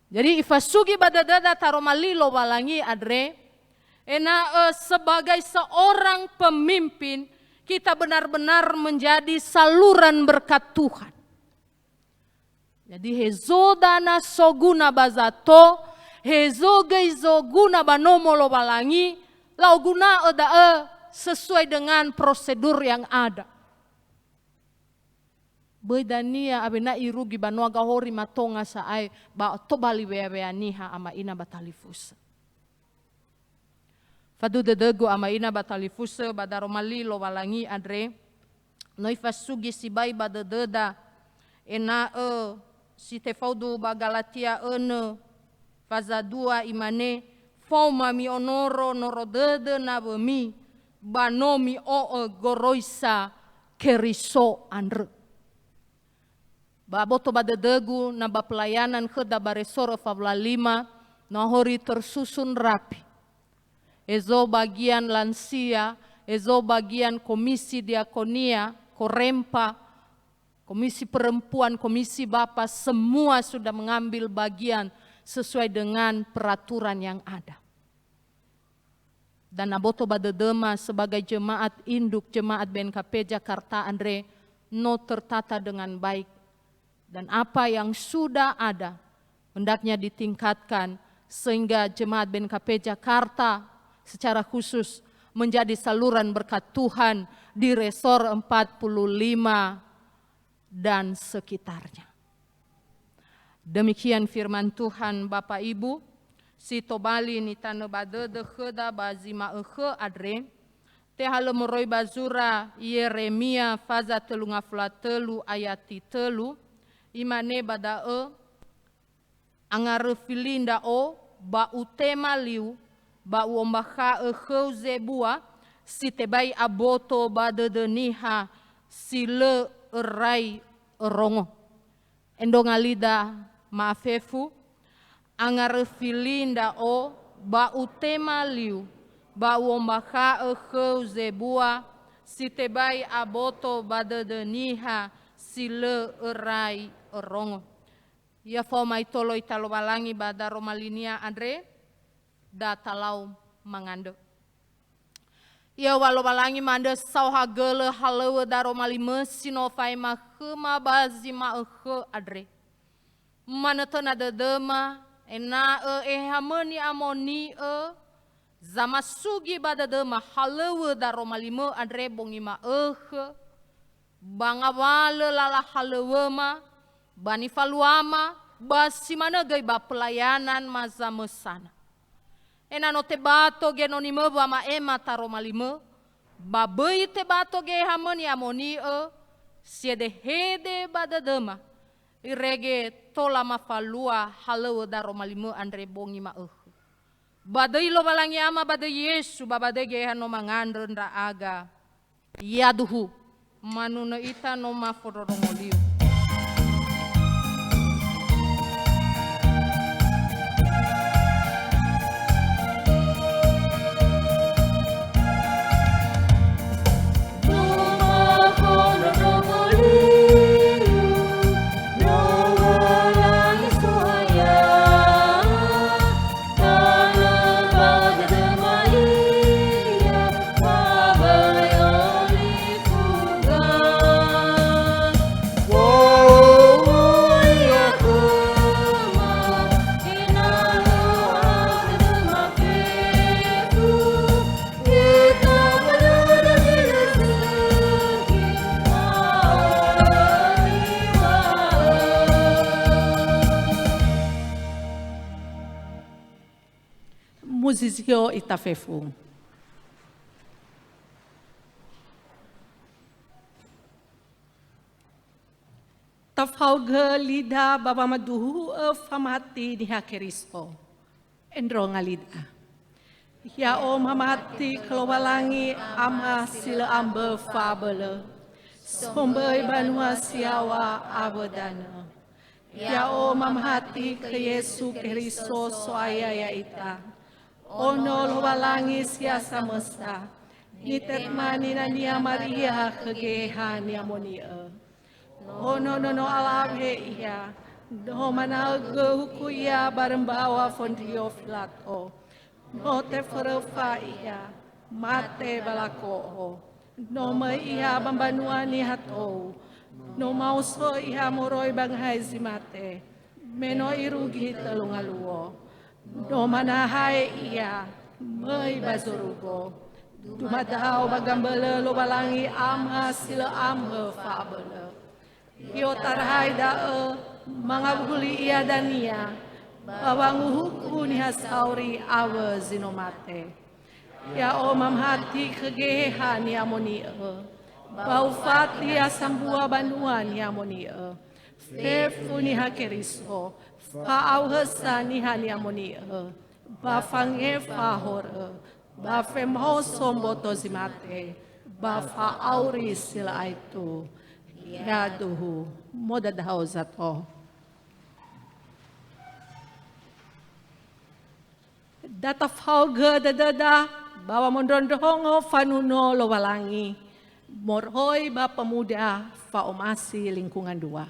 Jadi, ifasugi ba dödöda taroma li Lowalangi andre, ena'ö sebagai seorang pemimpin, kita benar-benar menjadi saluran berkat Tuhan. Jadi, hezo dana soguna ba zato, hezo göi zoguna ba nomo Lowalangi, la'oguna'ö da'ö sesuai dengan prosedur yang ada. Böi dania awena irugi ba noa gahori matonga sa'ae ba tobali wea-wea niha ama ina ba talifusö. Fadu dödögu ama ina ba talifusö ba daroma li Lowalangi andre, no ifasugi sibai ba dödöda, ena'ö si tefaudu ba Galatia önö faza dua imane, "Faoma mi'onoro noro dödö nawömi, ba no mi'o'ö goroisa Keriso andrö." Ba aboto ba dödögu, na ba pelayanan khöda ba resor öfa wulu a lima, no ahori tersusun rapi. Ezo bagian lansia, ezo bagian komisi diakonia, korempa, komisi perempuan, komisi bapa, semua sudah mengambil bagian sesuai dengan peraturan yang ada. Dan aboto ba dödöma sebagai jemaat induk jemaat B N K P Jakarta andre no tertata dengan baik. Dan apa yang sudah ada hendaknya ditingkatkan sehingga jemaat B N K P Jakarta secara khusus menjadi saluran berkat Tuhan di resor empat puluh lima dan sekitarnya. Demikian firman Tuhan, Bapak Ibu, si tobali nitanö ba dödö khöda ba zi ma'ökhö andre, tehalö moroi ba zura Yeremia faza tölu ngafulu a tölu ayati tölu, imane ba da'ö, Angaröfi li ndra'o, ba utema liu, ba u'ombakha'ö khöu zebua si tebai aboto ba dödö niha si lö örai örongo. Endronga lida ma'afefu, angaröfi li ndra'o, ba utema liu, ba u'ombakha'ö khöu zebua si tebai aboto ba dödö niha si lö örai örongo. Ya faoma itolo ita Lowalangi ba daroma linia andre, da talau mangandrö. Ya wa Lowalangi ma'andrö saohagölö halöŵö daroma limö si no fa'ema khöma ba zi ma'ökhö andre. Manötöna dödöma, ena'ö Eheha-Mö ni'amoni'ö, zamasugi ba dödöma halöŵö daroma limö andre bongi ma'ökhö, ba ngawalö lala halöŵöma, ba nifaluama, ba si manö göi ba pelayanan ma zamösana. Ena'ö no tebato göi no nimö wama'ema taroma limö, ba böi tebato göi Eheha-Mö ni'amoni'ö, si hedehede ba dödöma, irege tola mafalua halöŵö daroma limö andre bongi ma'ökhö. Ba döi Lowalangi Ama, ba döi Yesu, ba ba döi göi Eheha no mangandrö ndra'aga. Yaduhu, manunö ita no mafondrondrongo liu. Muzizio ita fefu. Tafaogö lida ba wamaduhu'ö famati Niha Keriso. Endronga lida. Ya'o mamati khö Lowalangi Ama si lö ambö fa'abölö. somböi banua si yaŵa awö danö. Ya'o mamahati khö Yesu Keriso So'aya ya'ita, Ono Lowalangi si ha samösa, nitema ninania Maria khö Geheha Ni'amoni'ö. Ono nono alawe ia, no manaögö huku ia barö mbaŵa Fondrio Filato. No teföröfa ia, mate ba lako'o. No möi ia ba mbanua niha tou. No maoso ia moroi ba ngahai zi mate, me no irugi tölu ngaluo. No manahae ia, möi ba zorugo. Dumadao ba gambölö Lowalangi Ama si lö ambö fa'abölö. I'otarahai da'ö, mangawuli ia dania, ba wanguhuku niha sauri awö zi no mate. Ya'o mamahati khö Geheha Ni'amoni'ö, ba ufati ia sambua banua Ni'amoni'ö, fefu Niha Keriso, fa'aohösa Niha Ni'amoni'ö, ba fangefa horö, ba femaoso mboto zi mate, ba fa'auri si lö aetu. Yaduhu, modadao zato. Da tafaogö dödöda ba wamondrondrongo fanuno Lowalangi moroi ba pemuda fa'omasi lingkungan dua.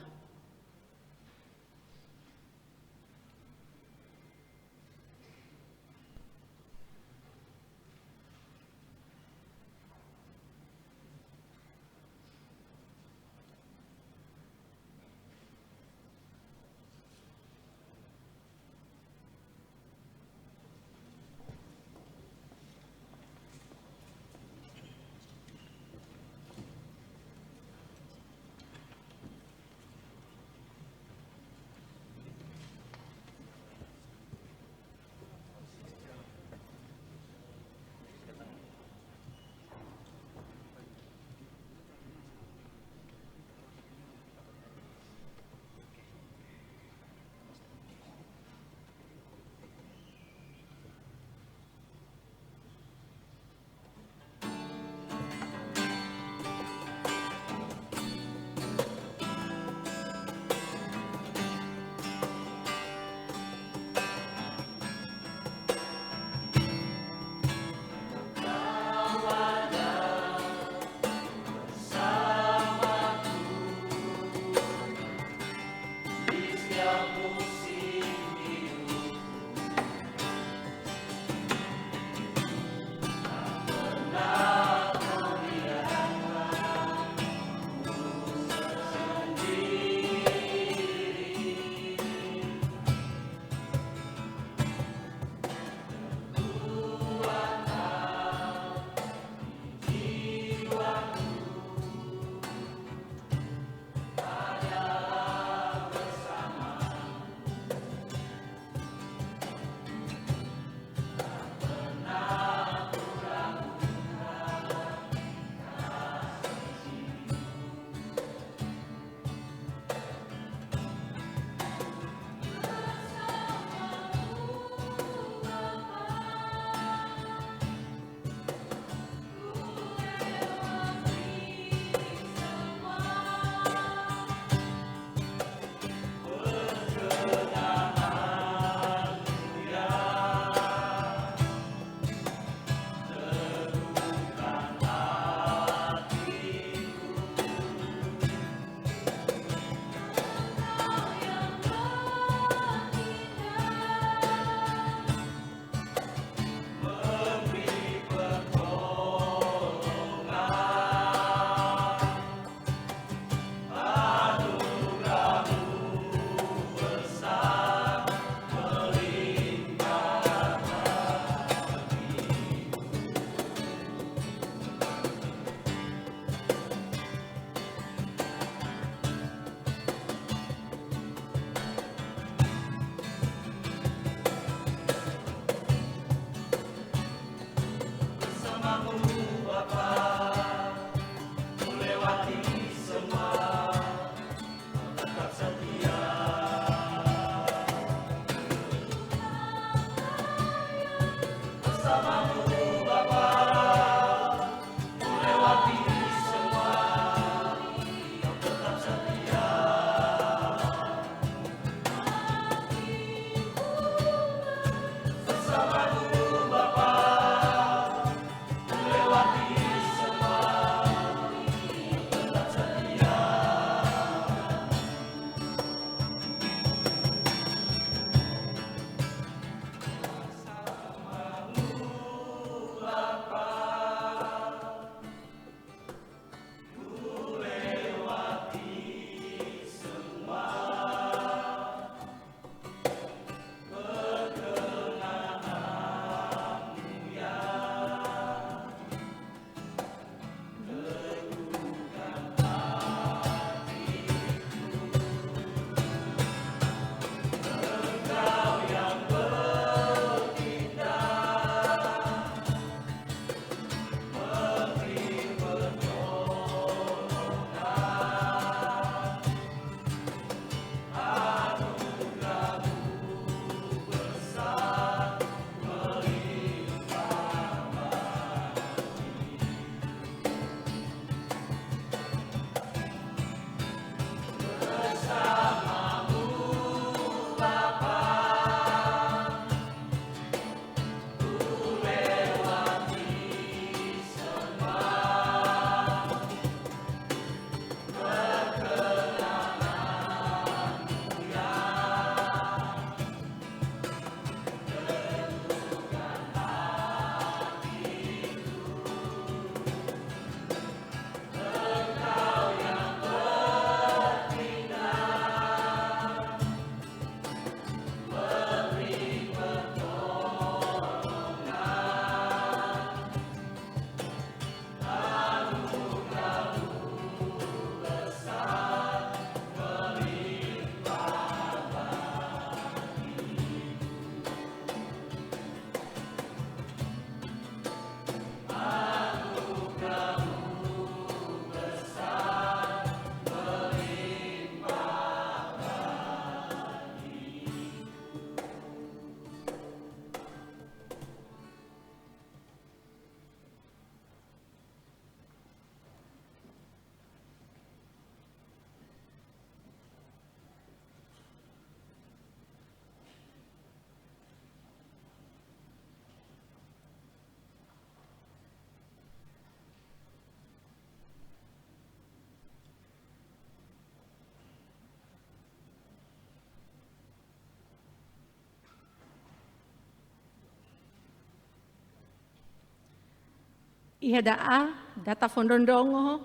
Niha da'a, da tafondrondrongo,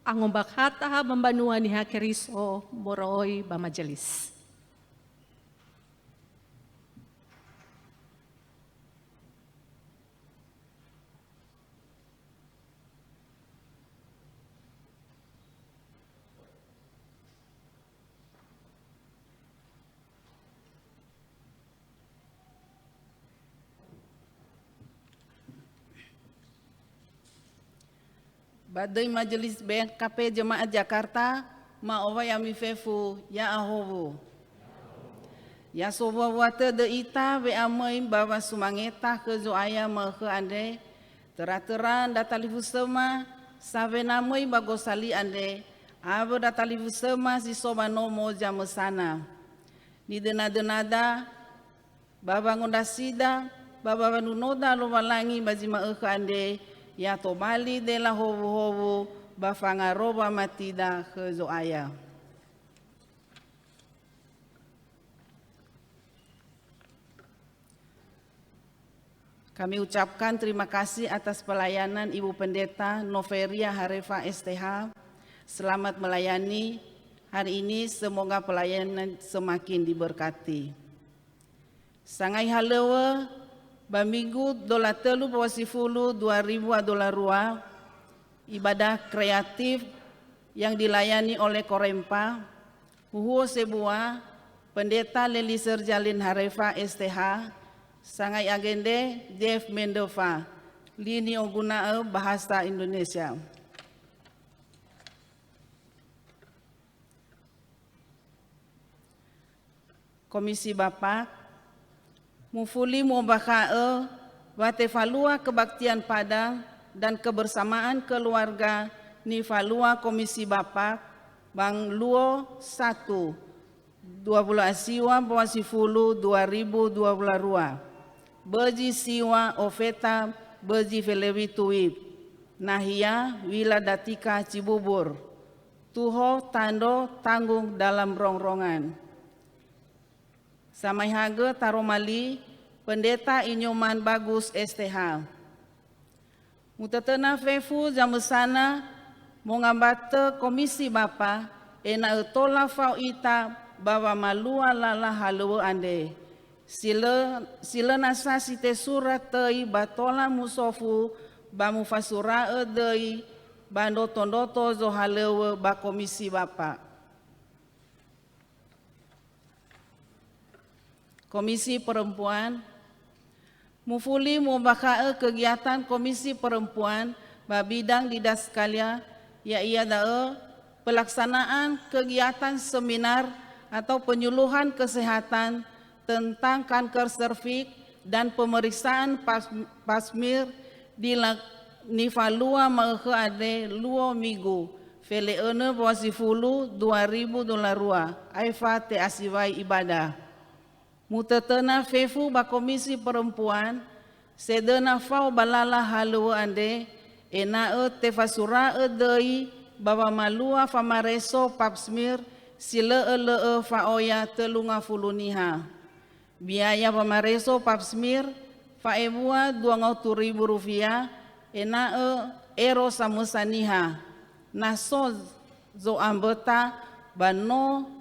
angombakhata ba mbanua Niha Keriso moroi ba majelis. Ba döi Majelis B N K P Jemaat Jakarta, ma'owai ami fefu, ya'ahowu. Ya sowua-wua tödö ita we'amöi ba wasumangeta khö Zo'aya ma'ökhö andre, töra-töra ndra talifusöma, sawena möi ba gosali andre, awö ndra talifusöma si so ba nomo zamösana. Nidöna-dönada, ba wangondrasida, ba wawanunoda Lowalangi ba zi ma'ökhö andre, ya tobali dela howuhowu ba fangarowa matida khö Zo'aya. Kami ucapkan terima kasih atas pelayanan Ibu Pendeta Noveria Harefa S T H. Selamat melayani hari ini, semoga pelayanan semakin diberkati. Sangai halöŵö, ba Minggu dola tölu ba sifulu dua ribu a dola rua, ibadah kreatif yang dilayani oleh Korempa, huhuo sebua, Pendeta Leli Serjalin Harefa S T H, sangai agende Jeff Mendofa, lini oguna'ö bahasa Indonesia. Komisi Bapak, mufuli mu'ombakha'ö wa tefalua kebaktian Padang dan kebersamaan keluarga nifalua Komisi Bapak, bang luo satu, dua puluh a siwa mbaŵa sifulu dua ribu dua puluh rua, bözi siwa ofeta bözi felewi tuwib, nahia Wiladatika Cibubur. Tuho Tandro Tanggung dalam Rongrongan. Samaehagö taroma li, Pendeta Inyoman Bagus S T H. Mutötöna fefu zamösana mongambatö Komisi Bapa, ena'ö tola fao ita ba wamalua lala halöŵö andre. Si lö, si lö nasa si tesura töi ba tola musofu ba mufasura'ö döi ba ndroto-ndroto zohalöŵö ba Komisi Bapa. Komisi Perempuan, mufuli mu'ombakha'ö kegiatan Komisi Perempuan ba bidang Didaskalia, ya'ia da'ö pelaksanaan kegiatan seminar atau penyuluhan kesehatan tentang kanker serviks dan pemeriksaan pas-, pap smear di la-, nifalua ma'ökhö andre luo Minggu, fele'önö mbaŵa sifulu dua ribu dua puluh rua, aefa te'asiwai ibadah. Mutötöna fefu ba Komisi Perempuan, sedöna fao ba lala halöŵö andre, ena'ö tefasura'ö döi ba wamalua famareso pap smear si lö'ö-lö'ö fa'oya tölu ngafulu niha. Biaya wamareso pap smear fa'ebua dua ngautu ribu rufiah, ena'ö ero samösa niha. Na so zo'amböta ba no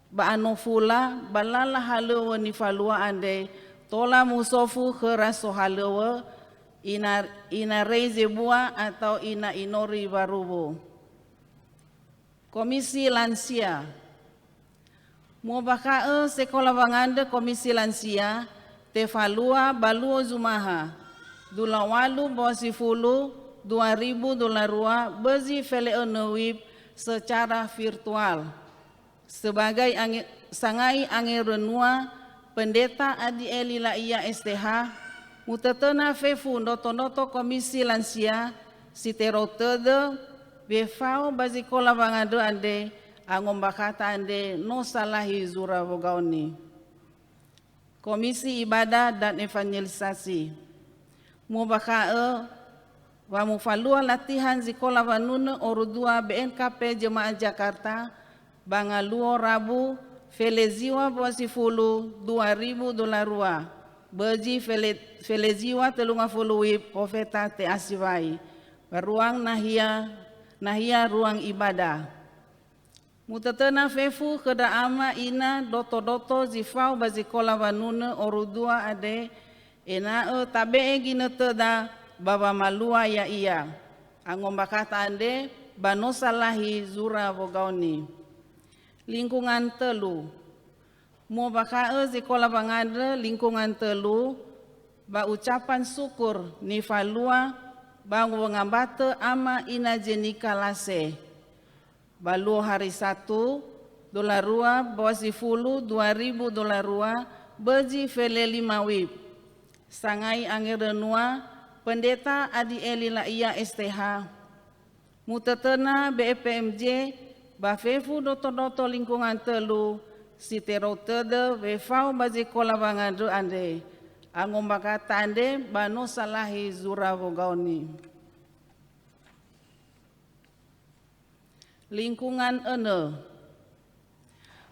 ba anofula ba lala halöŵö nifalua andre, tola musofu khöra sohalöŵö, ina-, inarei zebua atau ina inori waruwu. Komisi Lansia. Mu'ombakha'ö sekola wangandrö Komisi Lansia, tefalua ba luo Zumaha, dua puluh walu mbaŵa sifulu dua ribu dua puluh rua, bözi fele'önö wib secara virtual. Sebagai ange-, sangai angerönua Pendeta Adieli La'ia S T H, mutötöna fefu ndroto-ndroto Komisi Lansia si terou tödö, wefao ba zikola wangandrö andre, angombakhata andre no salahi zura wogaoni. Komisi Ibadah dan Evangelisasi. Mu'ombakha'ö wa mufalua latihan zikola wanunö oru dua B N K P Jemaat Jakarta, ba ngaluo Rabu, feleziwa mbaŵa sifulu dua ribu dua puluh rua, Bözi fele-, feleziwa tölungafulu wib ofeta te'asiwai, ba ruang nahia, nahia ruang ibadah. Mutötöna fefu khö ndra ama ina doto-doto zi fao ba zikola wanunö oru dua andre, ena'ö tabe'e ginötöda ba wamalua ya'ia. Angombakhata andre ba no salahi zura wogaoni. Lingkungan tölu. Mu'ombakha'ö zikola wangandrö lingkungan tölu ba ucapan syukur nifalua ba wongambatö ama ina Jenika Lase. Ba luo hari Sabtu, dolar rua, bawa sifulu, dua ribu dolar rua, bözi fele lima wib. Sangai angerönua, Pendeta Adieli La'ia S T H. Mutötöna B P M J ba fefu doto-doto lingkungan tölu si terou tödö wefao ba zikola wangandrö andre. Angombakhata andre ba no salahi zura wogaoni. Lingkungan önö.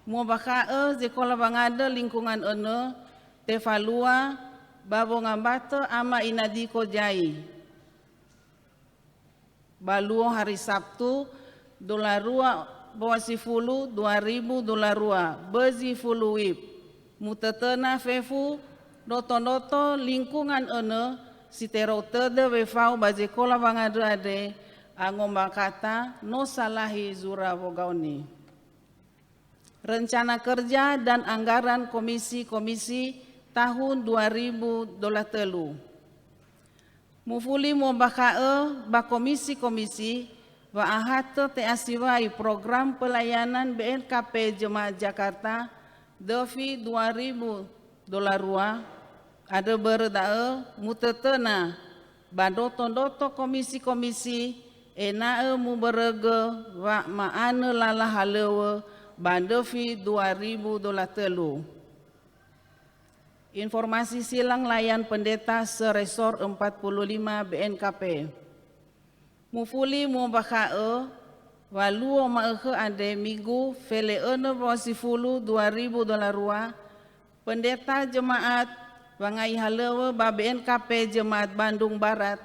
Mu'ombakha'ö zikola wangandrö lingkungan önö tefalua ba wongambatö ama ina Diko Jai. Ba luo hari Sabtu, dolar rua bawa sifulu, dua ribu dolar rua, bözi fulu wib. Mutötöna fefu doto-doto lingkungan önö si terou tödö wefao ba zikola wangandrö andre, angombakhata no salahi zura wogaoni. Rencana kerja dan anggaran komisi-komisi tahun dua ribu dua puluh tiga. Mufuli mu'ombakha'ö ba komisi-komisi wa'ahatö te'asiwai program pelayanan B N K P Jemaat Jakarta döfi dua ribu dolar rua, andrö börö da'ö mutötöna ba ndroto-ndroto komisi-komisi ena'ö mubörögö wama'anö lala halöŵö ba ndröfi dua ribu dua puluh tiga. Informasi silang layan pendeta se-Resor empat puluh lima B N K P. Mufuli mu'ombakha'ö wa luo ma'ökhö andre Migu fele önö bawa sifulu dua ribu dua puluh dua, pendeta jemaat wangai halöŵö ba B N K P Jemaat Bandung Barat,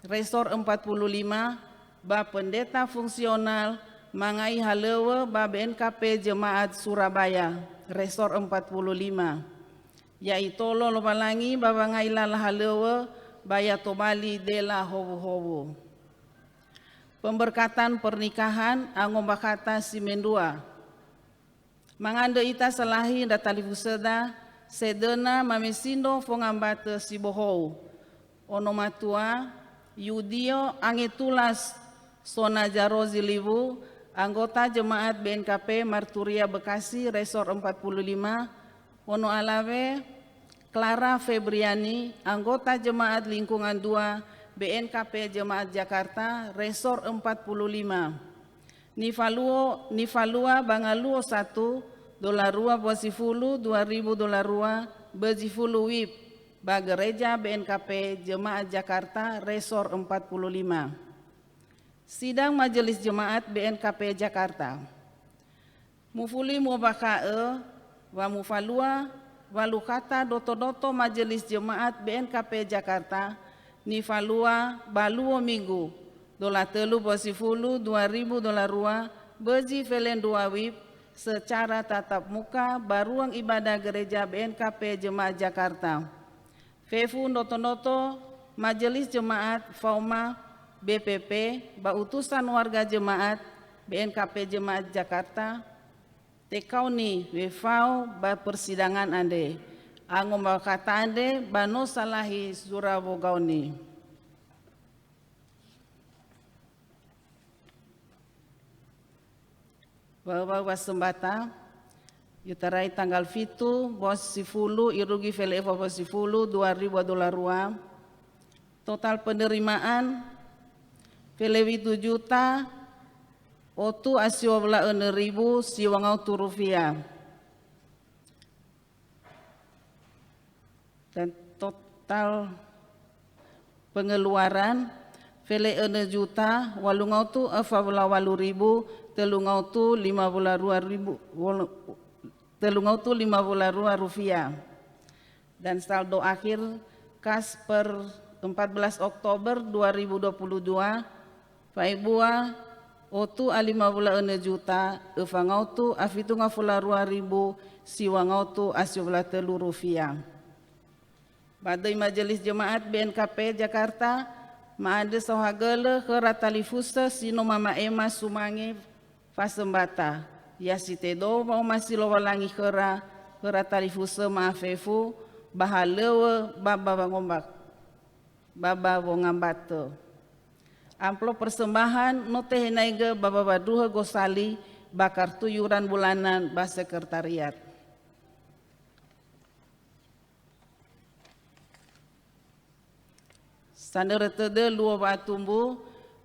Resor empat puluh lima, ba pendeta fungsional mangai halöŵö ba B N K P Jemaat Surabaya, Resor empat puluh lima. Ya'itolo Lowalangi ba wangai lala halöŵö ba ya tobali dela howuhowu. Pemberkatan pernikahan angombakhata si mendrua. Mangandrö ita salahi ndra talifusöda, sedöna mamesindro fongambatö si bohou. Ono matua, Yudio Angetulas Sona Jarozi Liwu, anggota jemaat B N K P Marturia Bekasi, Resor empat puluh lima, Ono alawe, Clara Febriani, anggota jemaat lingkungan dua B N K P Jemaat Jakarta, Resor empat puluh lima. Nifaluo, nifalua ba ngaluo satu, dolar rua bawa sifulu, dua ribu dolar rua, bözi fulu wib, ba Gereja B N K P Jemaat Jakarta, Resor empat puluh lima. Sidang Majelis Jemaat B N K P Jakarta. Mufuli mu'ombakha'ö wa mufalua walu khata doto-doto Majelis Jemaat B N K P Jakarta, nifalua ba luo Minggu, dolar tölu bawa sifulu, dua ribu dolar rua, bözi felendrua wib, secara tatap muka ba ruang ibadah Gereja B N K P Jemaat Jakarta. Fefu ndroto-ndroto Majelis Jemaat faoma B P P ba utusan warga jemaat B N K P Jemaat Jakarta, tekaoni wefao ba persidangan andre. Angombakhata andre ba no salahi zura wogaoni. Wau-wau wasömbata, i'otarai tanggal fitu, bawa sifulu, irugi fele öfa bawa sifulu, dua ribu dua puluh dua. Total penerimaan, fele fitu juta, otu a siwa wöla önö ribu, siwa ngaotu rufiah. Dan total pengeluaran, fele önö juta, walu ngaotu öfa wöla walu ribu, tölu ngaotu lima wöla rua ribu, wöl-, tölu ngaotu lima wöla rua rufiah. Dan saldo akhir kas per empat belas Oktober dua ribu dua puluh dua, fa'ebua otu a lima wulu enö juta, öfa ngaotu a fitu ngafulu a rua ribu, siwa ngaotu a siwa wulu a tölu rufiah. Ba döi Majelis Jemaat B N K P Jakarta, ma'andrö saohagölö khöra talifusö si no mama'ema sumange fasömbata, ya si tedo wa'omasi Lowalangi khöra, khöra talifusö ma'afefu, ba halöŵö ba, ba wangomba-, ba, ba wongambatö. Amplop persembahan no tehenaigö ba wawandruhö gosali ba kartu iuran bulanan ba sekretariat. Sanörö tödö luo wa'atumbu,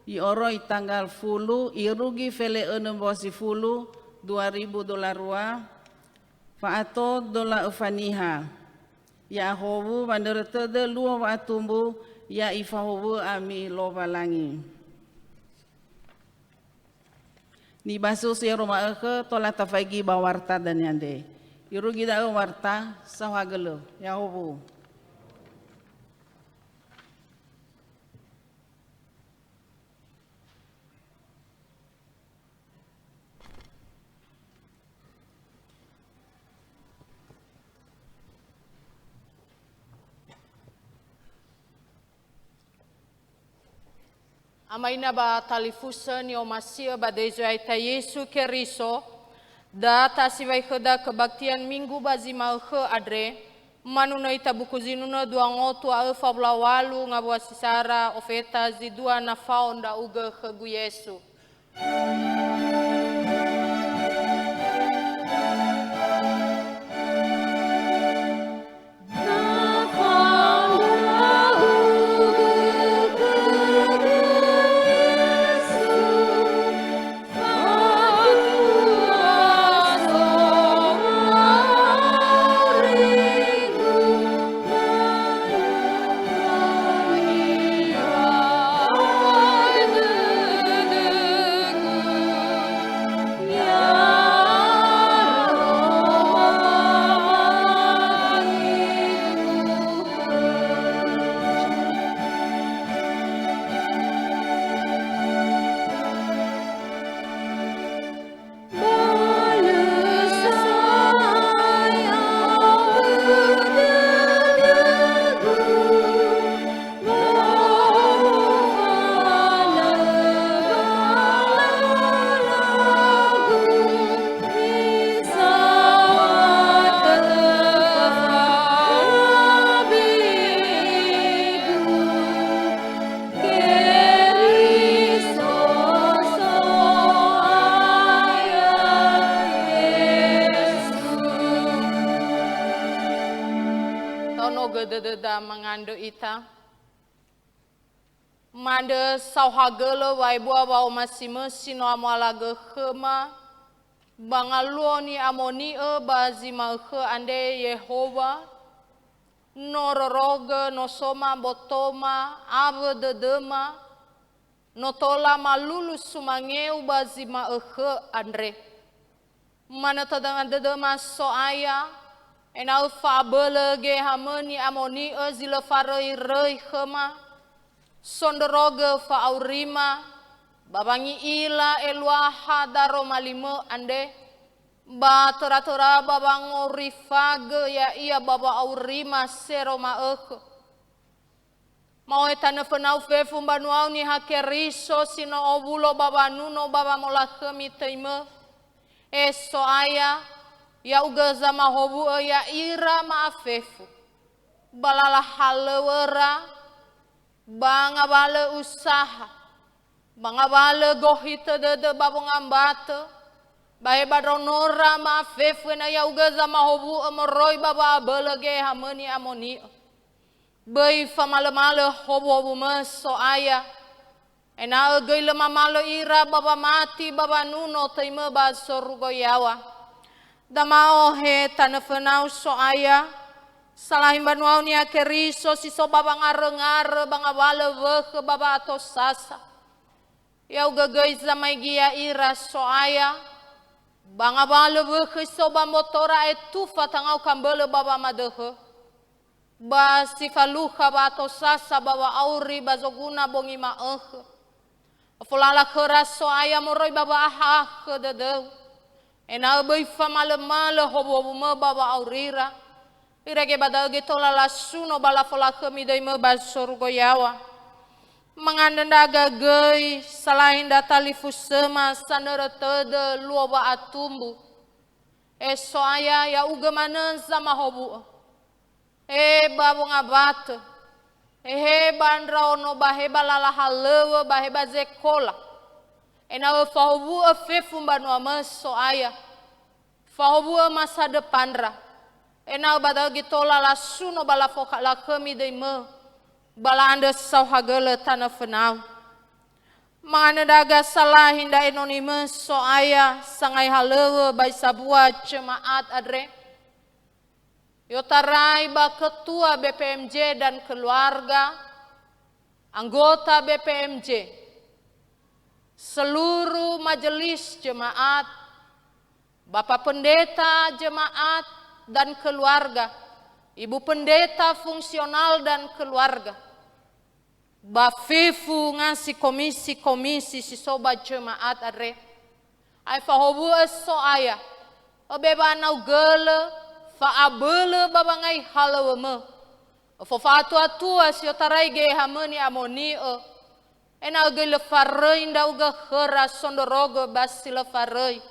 i'oroi tanggal fulu, irugi fele önö mbawa sifulu, dua ribu dola rua, fa'ato dola öfa niha. Ya'ahowu wanörö tödö luo wa'atumbu, ya ifahowu'ö ami Lowalangi. Nibasusi ero ma'ökhö tola tafaigi ba warta dania andre. Irugi da'ö warta saohagölö. Ya'ahowu. Ama ina ba talifusö ni'omasi'ö ba döi Zo'aya ya'ita Yesu Keriso, da tasiwai khöda kebaktian Minggu ba zi ma'ökhö andre, manunö ita buku zinunö dua ngotu a öfa wulu a walu ngawua si sara ofeta zi dua na fao ndra'ugö khögu Yesu. Keriso So'aya Yesu. Taonogö dödöda mangandrö ita. Ma'andrö saohagölö wa'ebua wa'omasimö si no amualagö khöma, ba ngaluo ni'amoni'ö ba zi ma'ökhö andre, Yehowa, no rorogö, no soma mbotoma, awö dödöma, no tola malulu sumangeu ba zi ma'ökhö andre. Manötödöma dödöma So'aya, ena'ö fa'abölö Gehehamö ni'amoni'ö zi lö faröi-röi khöma, sondrörogö fa'aurima, ba wangi'ila eluaha daroma limö andre, ba töra-töra ba wangorifagö ya'ia ba wa'aurima sero ma'ökhö. Ma'ohe tanö fönau fefu mbanuau Niha Keriso si no owulo ba wanuno ba wamolakhömi töimö, e So'aya, ya'ugö zamahowu'ö ya'ira ma'afefu, ba lala halöŵöra, ba ngawalö usaha, ba ngawalö gohitö dödö ba wongambatö, ba he ba ndraonora ma'afefu ena'ö ya'ugö zamahowu'ö moroi ba wa'abölö Gehehamö ni'amoni'ö. Böi famalömalö howuhowumö So'aya, ena'ö göi lö mamalö ira ba wamati ba wanuno töimö ba zorugo yaŵa. Dama'ohe tanö fönau So'aya, salahi mbanuau Niha Keriso si so ba wangaröngarö ba ngawalö wökhö ba wa'atosasa. Ya'ugö göi zamaigi ya'ira So'aya, ba ngawalö wökhö si so ba mbotora etufa tangau kambölö ba wamadöhö. Ba si falukha wa'atosasa ba wa'auri ba zoguna bongi ma'ökhö. Ofolala khöra So'aya moroi ba wa'ahakhö dödöu. Ena'ö böi famalömalö howuhowumö ba wa'aurira. Irege ba da'ö göi tola lasuno ba lafolakhömi döimö ba sorugo yaŵa. Mangandraga göi salahi ndra talifusöma sanörö tödö luo wa'atumbu. E So'aya, ya'ugö manö zamahowu'ö. He ba wongabatö, he ba ndraono, ba he ba lala halöŵö, ba he ba zekola. Ena'ö fahowu'ö fefu mbanuamö So'aya. Fahowu'ö masa döpandra. Ena'ö ba da'ö göi tola lasuno ba lafolakhömi döimö, ba la'andrö saohagölö tanö fönau. Mangandraga salahi ndra enonimö So'aya sangai halöŵö ba zi sambua jema'at andre. I'otarai ba ketua B P M J dan keluarga, anggota B P M J, seluruh majelis jemaat, Bapak Pendeta jemaat dan keluarga, Ibu Pendeta fungsional dan keluarga. Ba fefu ngasi komisi-komisi si so ba jemaat andre. Ae fahowu'ö So'aya, öbe wa'anaugölö, fa'abölö ba wangai halöŵömö. Öfofa'atua-tua si otarai Gehehamö ni'amoni'ö, ena'ö göi lö faröi ndra'ugö khöra sondrorogö ba si lö faröi.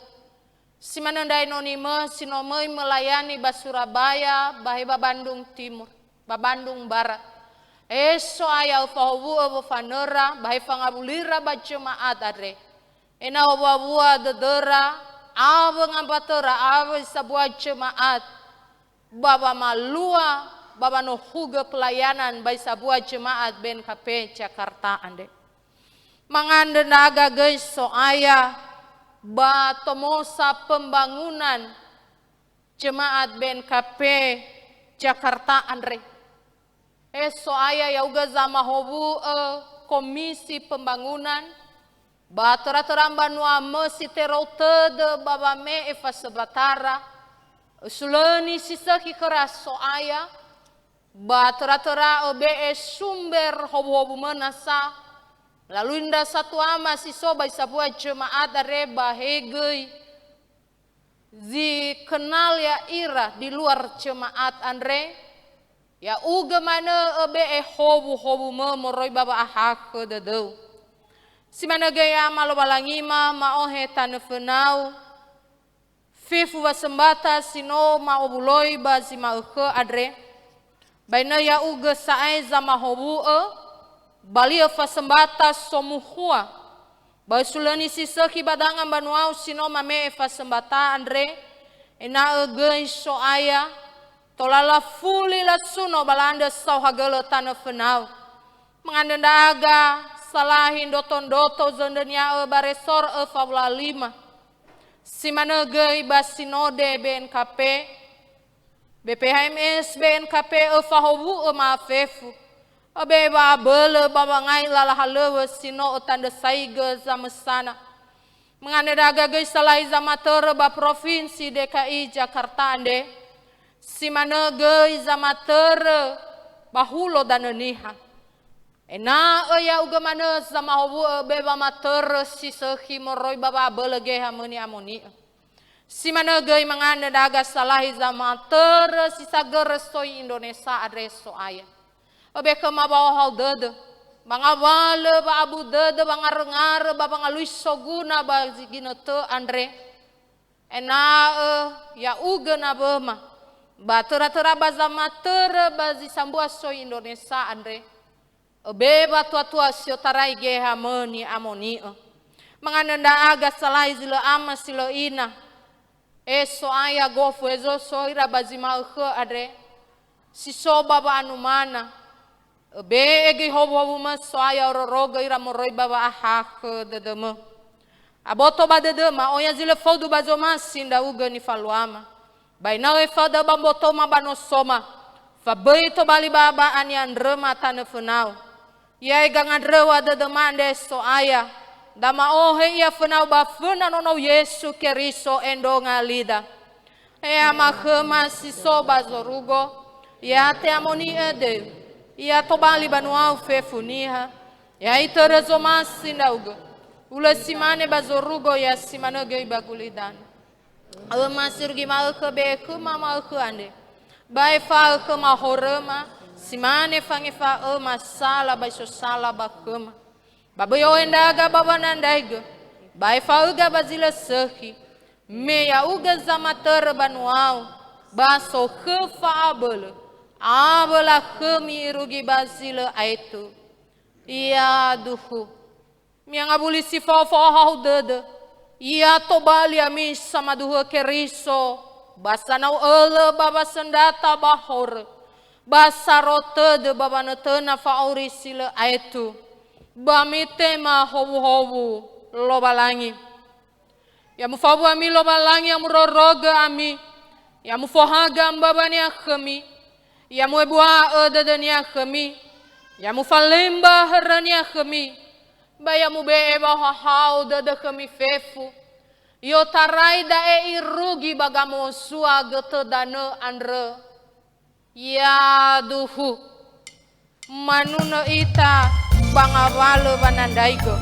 Si manö ndra enonimö si no möi melayani ba Surabaya, ba he ba Bandung Timur, ba Bandung Barat. E So'aya, öfahowu'ö wofanöra, ba he fangawulira ba jemaat andre. Ena'ö owua-wua dödöra, awö ngambatöra, awö zi sambua jemaat, ba wamalua, ba wanohugö pelayanan ba zi sambua jemaat B N K P Jakarta andre. Mangandraga göi So'aya ba tomosa pembangunan jemaat B N K P Jakarta andre. E So'aya, ya'ugö zamahowu'ö komisi pembangunan, ba töra-töra mbanuamö si terou tödö ba wame'e fasömbatara, ösulöni si sökhi khöra So'aya, ba töra-töra öbe'e sumber howuhowumö nasa, melalui ndra satuama si so ba zi sambua jemaat andre ba he göi zi kenal ya'ira di luar jemaat andre, ya'ugö manö öbe'e howuhowumö moroi ba wa'ahakhö dödöu. Si manö göi Ama Lowalangima ma'ohe tanö fönau, fefu wasömbata si no ma'owuloi ba zi ma'ökhö andre, ba ena'ö ya'ugö sa'ae zamahowu'ö, ba li öfasömbata somuhua, ba ösulöni si sökhi ba danga mbanuau si no mame'e fasömbata andre, ena'ö göi So'aya, tola lafuli lasuno ba la'andrö saohagölö tanö fönau. Mangandraga salahi ndroto-ndroto zöndrönia'ö ba resor öfa wulu a lima. Si manö göi ba sinode B N K P, B P H M S B N K P öfahowu'ö ma'afefu. Öbe'e wa'abölö ba wangai lala halöŵö si no ötandrösaigö zamösana. Mangandraga göi salahi zamatörö ba Provinsi D K I Jakarta andre. Si manö göi zamatörö ba Hulo Danö Niha. Ena'ö ya'ugö manö zamahowu'ö öbe'e wamatörö si sökhi moroi ba wa'abölö Gehehamö ni'amoni'ö. Si manö göi mangandraga salahi zamatörö si sagörö soi Indonesia andre So'aya. Öbe'e khöma wa'ohahau dödö, ba ngawalö wa'abu dödö, wangaröngarö, ba wangalui soguna ba zi ginötö andre. Ena'ö ya'ugö nawöma, ba töra-töra ba zamatörö ba zi sambua soi Indonesia andre, öbe'e watua-tua si otarai Gehehamö ni'amoni'ö. Mangandraga salahi zi lö ama si lö ina. E So'aya, gofu hezo so ira ba zi ma'ökhö andre, si so ba wa'anumana. Öbe'e göi howuhowumö So'aya, ororogö ira moroi ba wa'ahakhö dödömö. Aboto ba dödöma, oya zi lö faudu ba zomasi ndra'ugö nifaluama. Ba ena'ö efa'ö da'ö ba mbotoma ba nosoma, fa böi tobali ba ba aniandröma tanö fönau. Ya'e gangandröwa dödöma andre So'aya, da ma'ohe ia fönau ba föna nonou Yesu Keriso endronga lida. He Ama khöma si so ba zorugo, Ya te'amoni'ö döi, ya tobali banuau fefu niha, ya itörö zomasi ndra'ugö, ulö si mane ba zorugo ya si manö göi ba gulidanö. Öma si irugi ma'ökhö be'e khöma ma'ökhö andre, ba efa'ö khöma horöma, si mane fangefa'öma sala ba isosala ba khöma. Ba böi o'endraga ba wanandraigö, ba efa'öga ba zi lö sökhi, me ya'ugö zamatörö banuau, ba sokhö fa'abölö, awö lakhömi irugi ba zi lö aetu. Yaduhu. Mi'angabuli si fao fa'ohahau dödö, ya tobali ami samaduhu'ö Keriso, ba sanau ölö ba wasöndrata ba horö, ba saro tödö ba wanötöna fa'auri si lö aetu, ba mitema howuhowu Lowalangi. Ya mufawu'ö ami Lowalangi, ya murorogö ami, ya mufohaga mbawönia khömi, ya mu'ebua'ö dödönia khömi, ya mufalemba hörönia khömi, ba ya mube'e wa'ohahau dödö khömi fefu, i'otarai da'e irugi ba gamosua götö danö andrö. Yaduhu. Manunö ita ba ngawalö wanandraigö.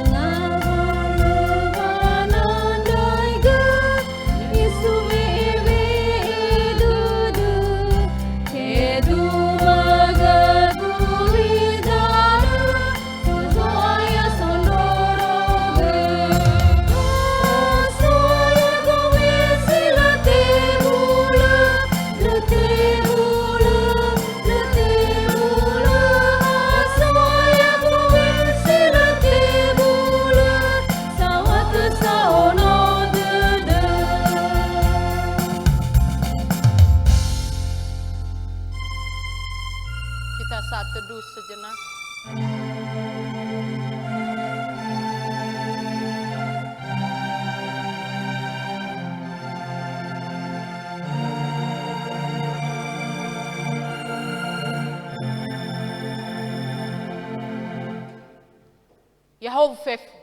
Ngawalö wanandraigö, Yesu we'e-we'e dödö, tedumaga gulidanö, So'aya sondrorogö, so'aya gowesi lö tebulö, lö tebulö, lö tebulö, so'aya gowesi lö tebulö, saŵatö sa'ono dödö. Kita saat teduh sejenak. Ya'ahowu fefu.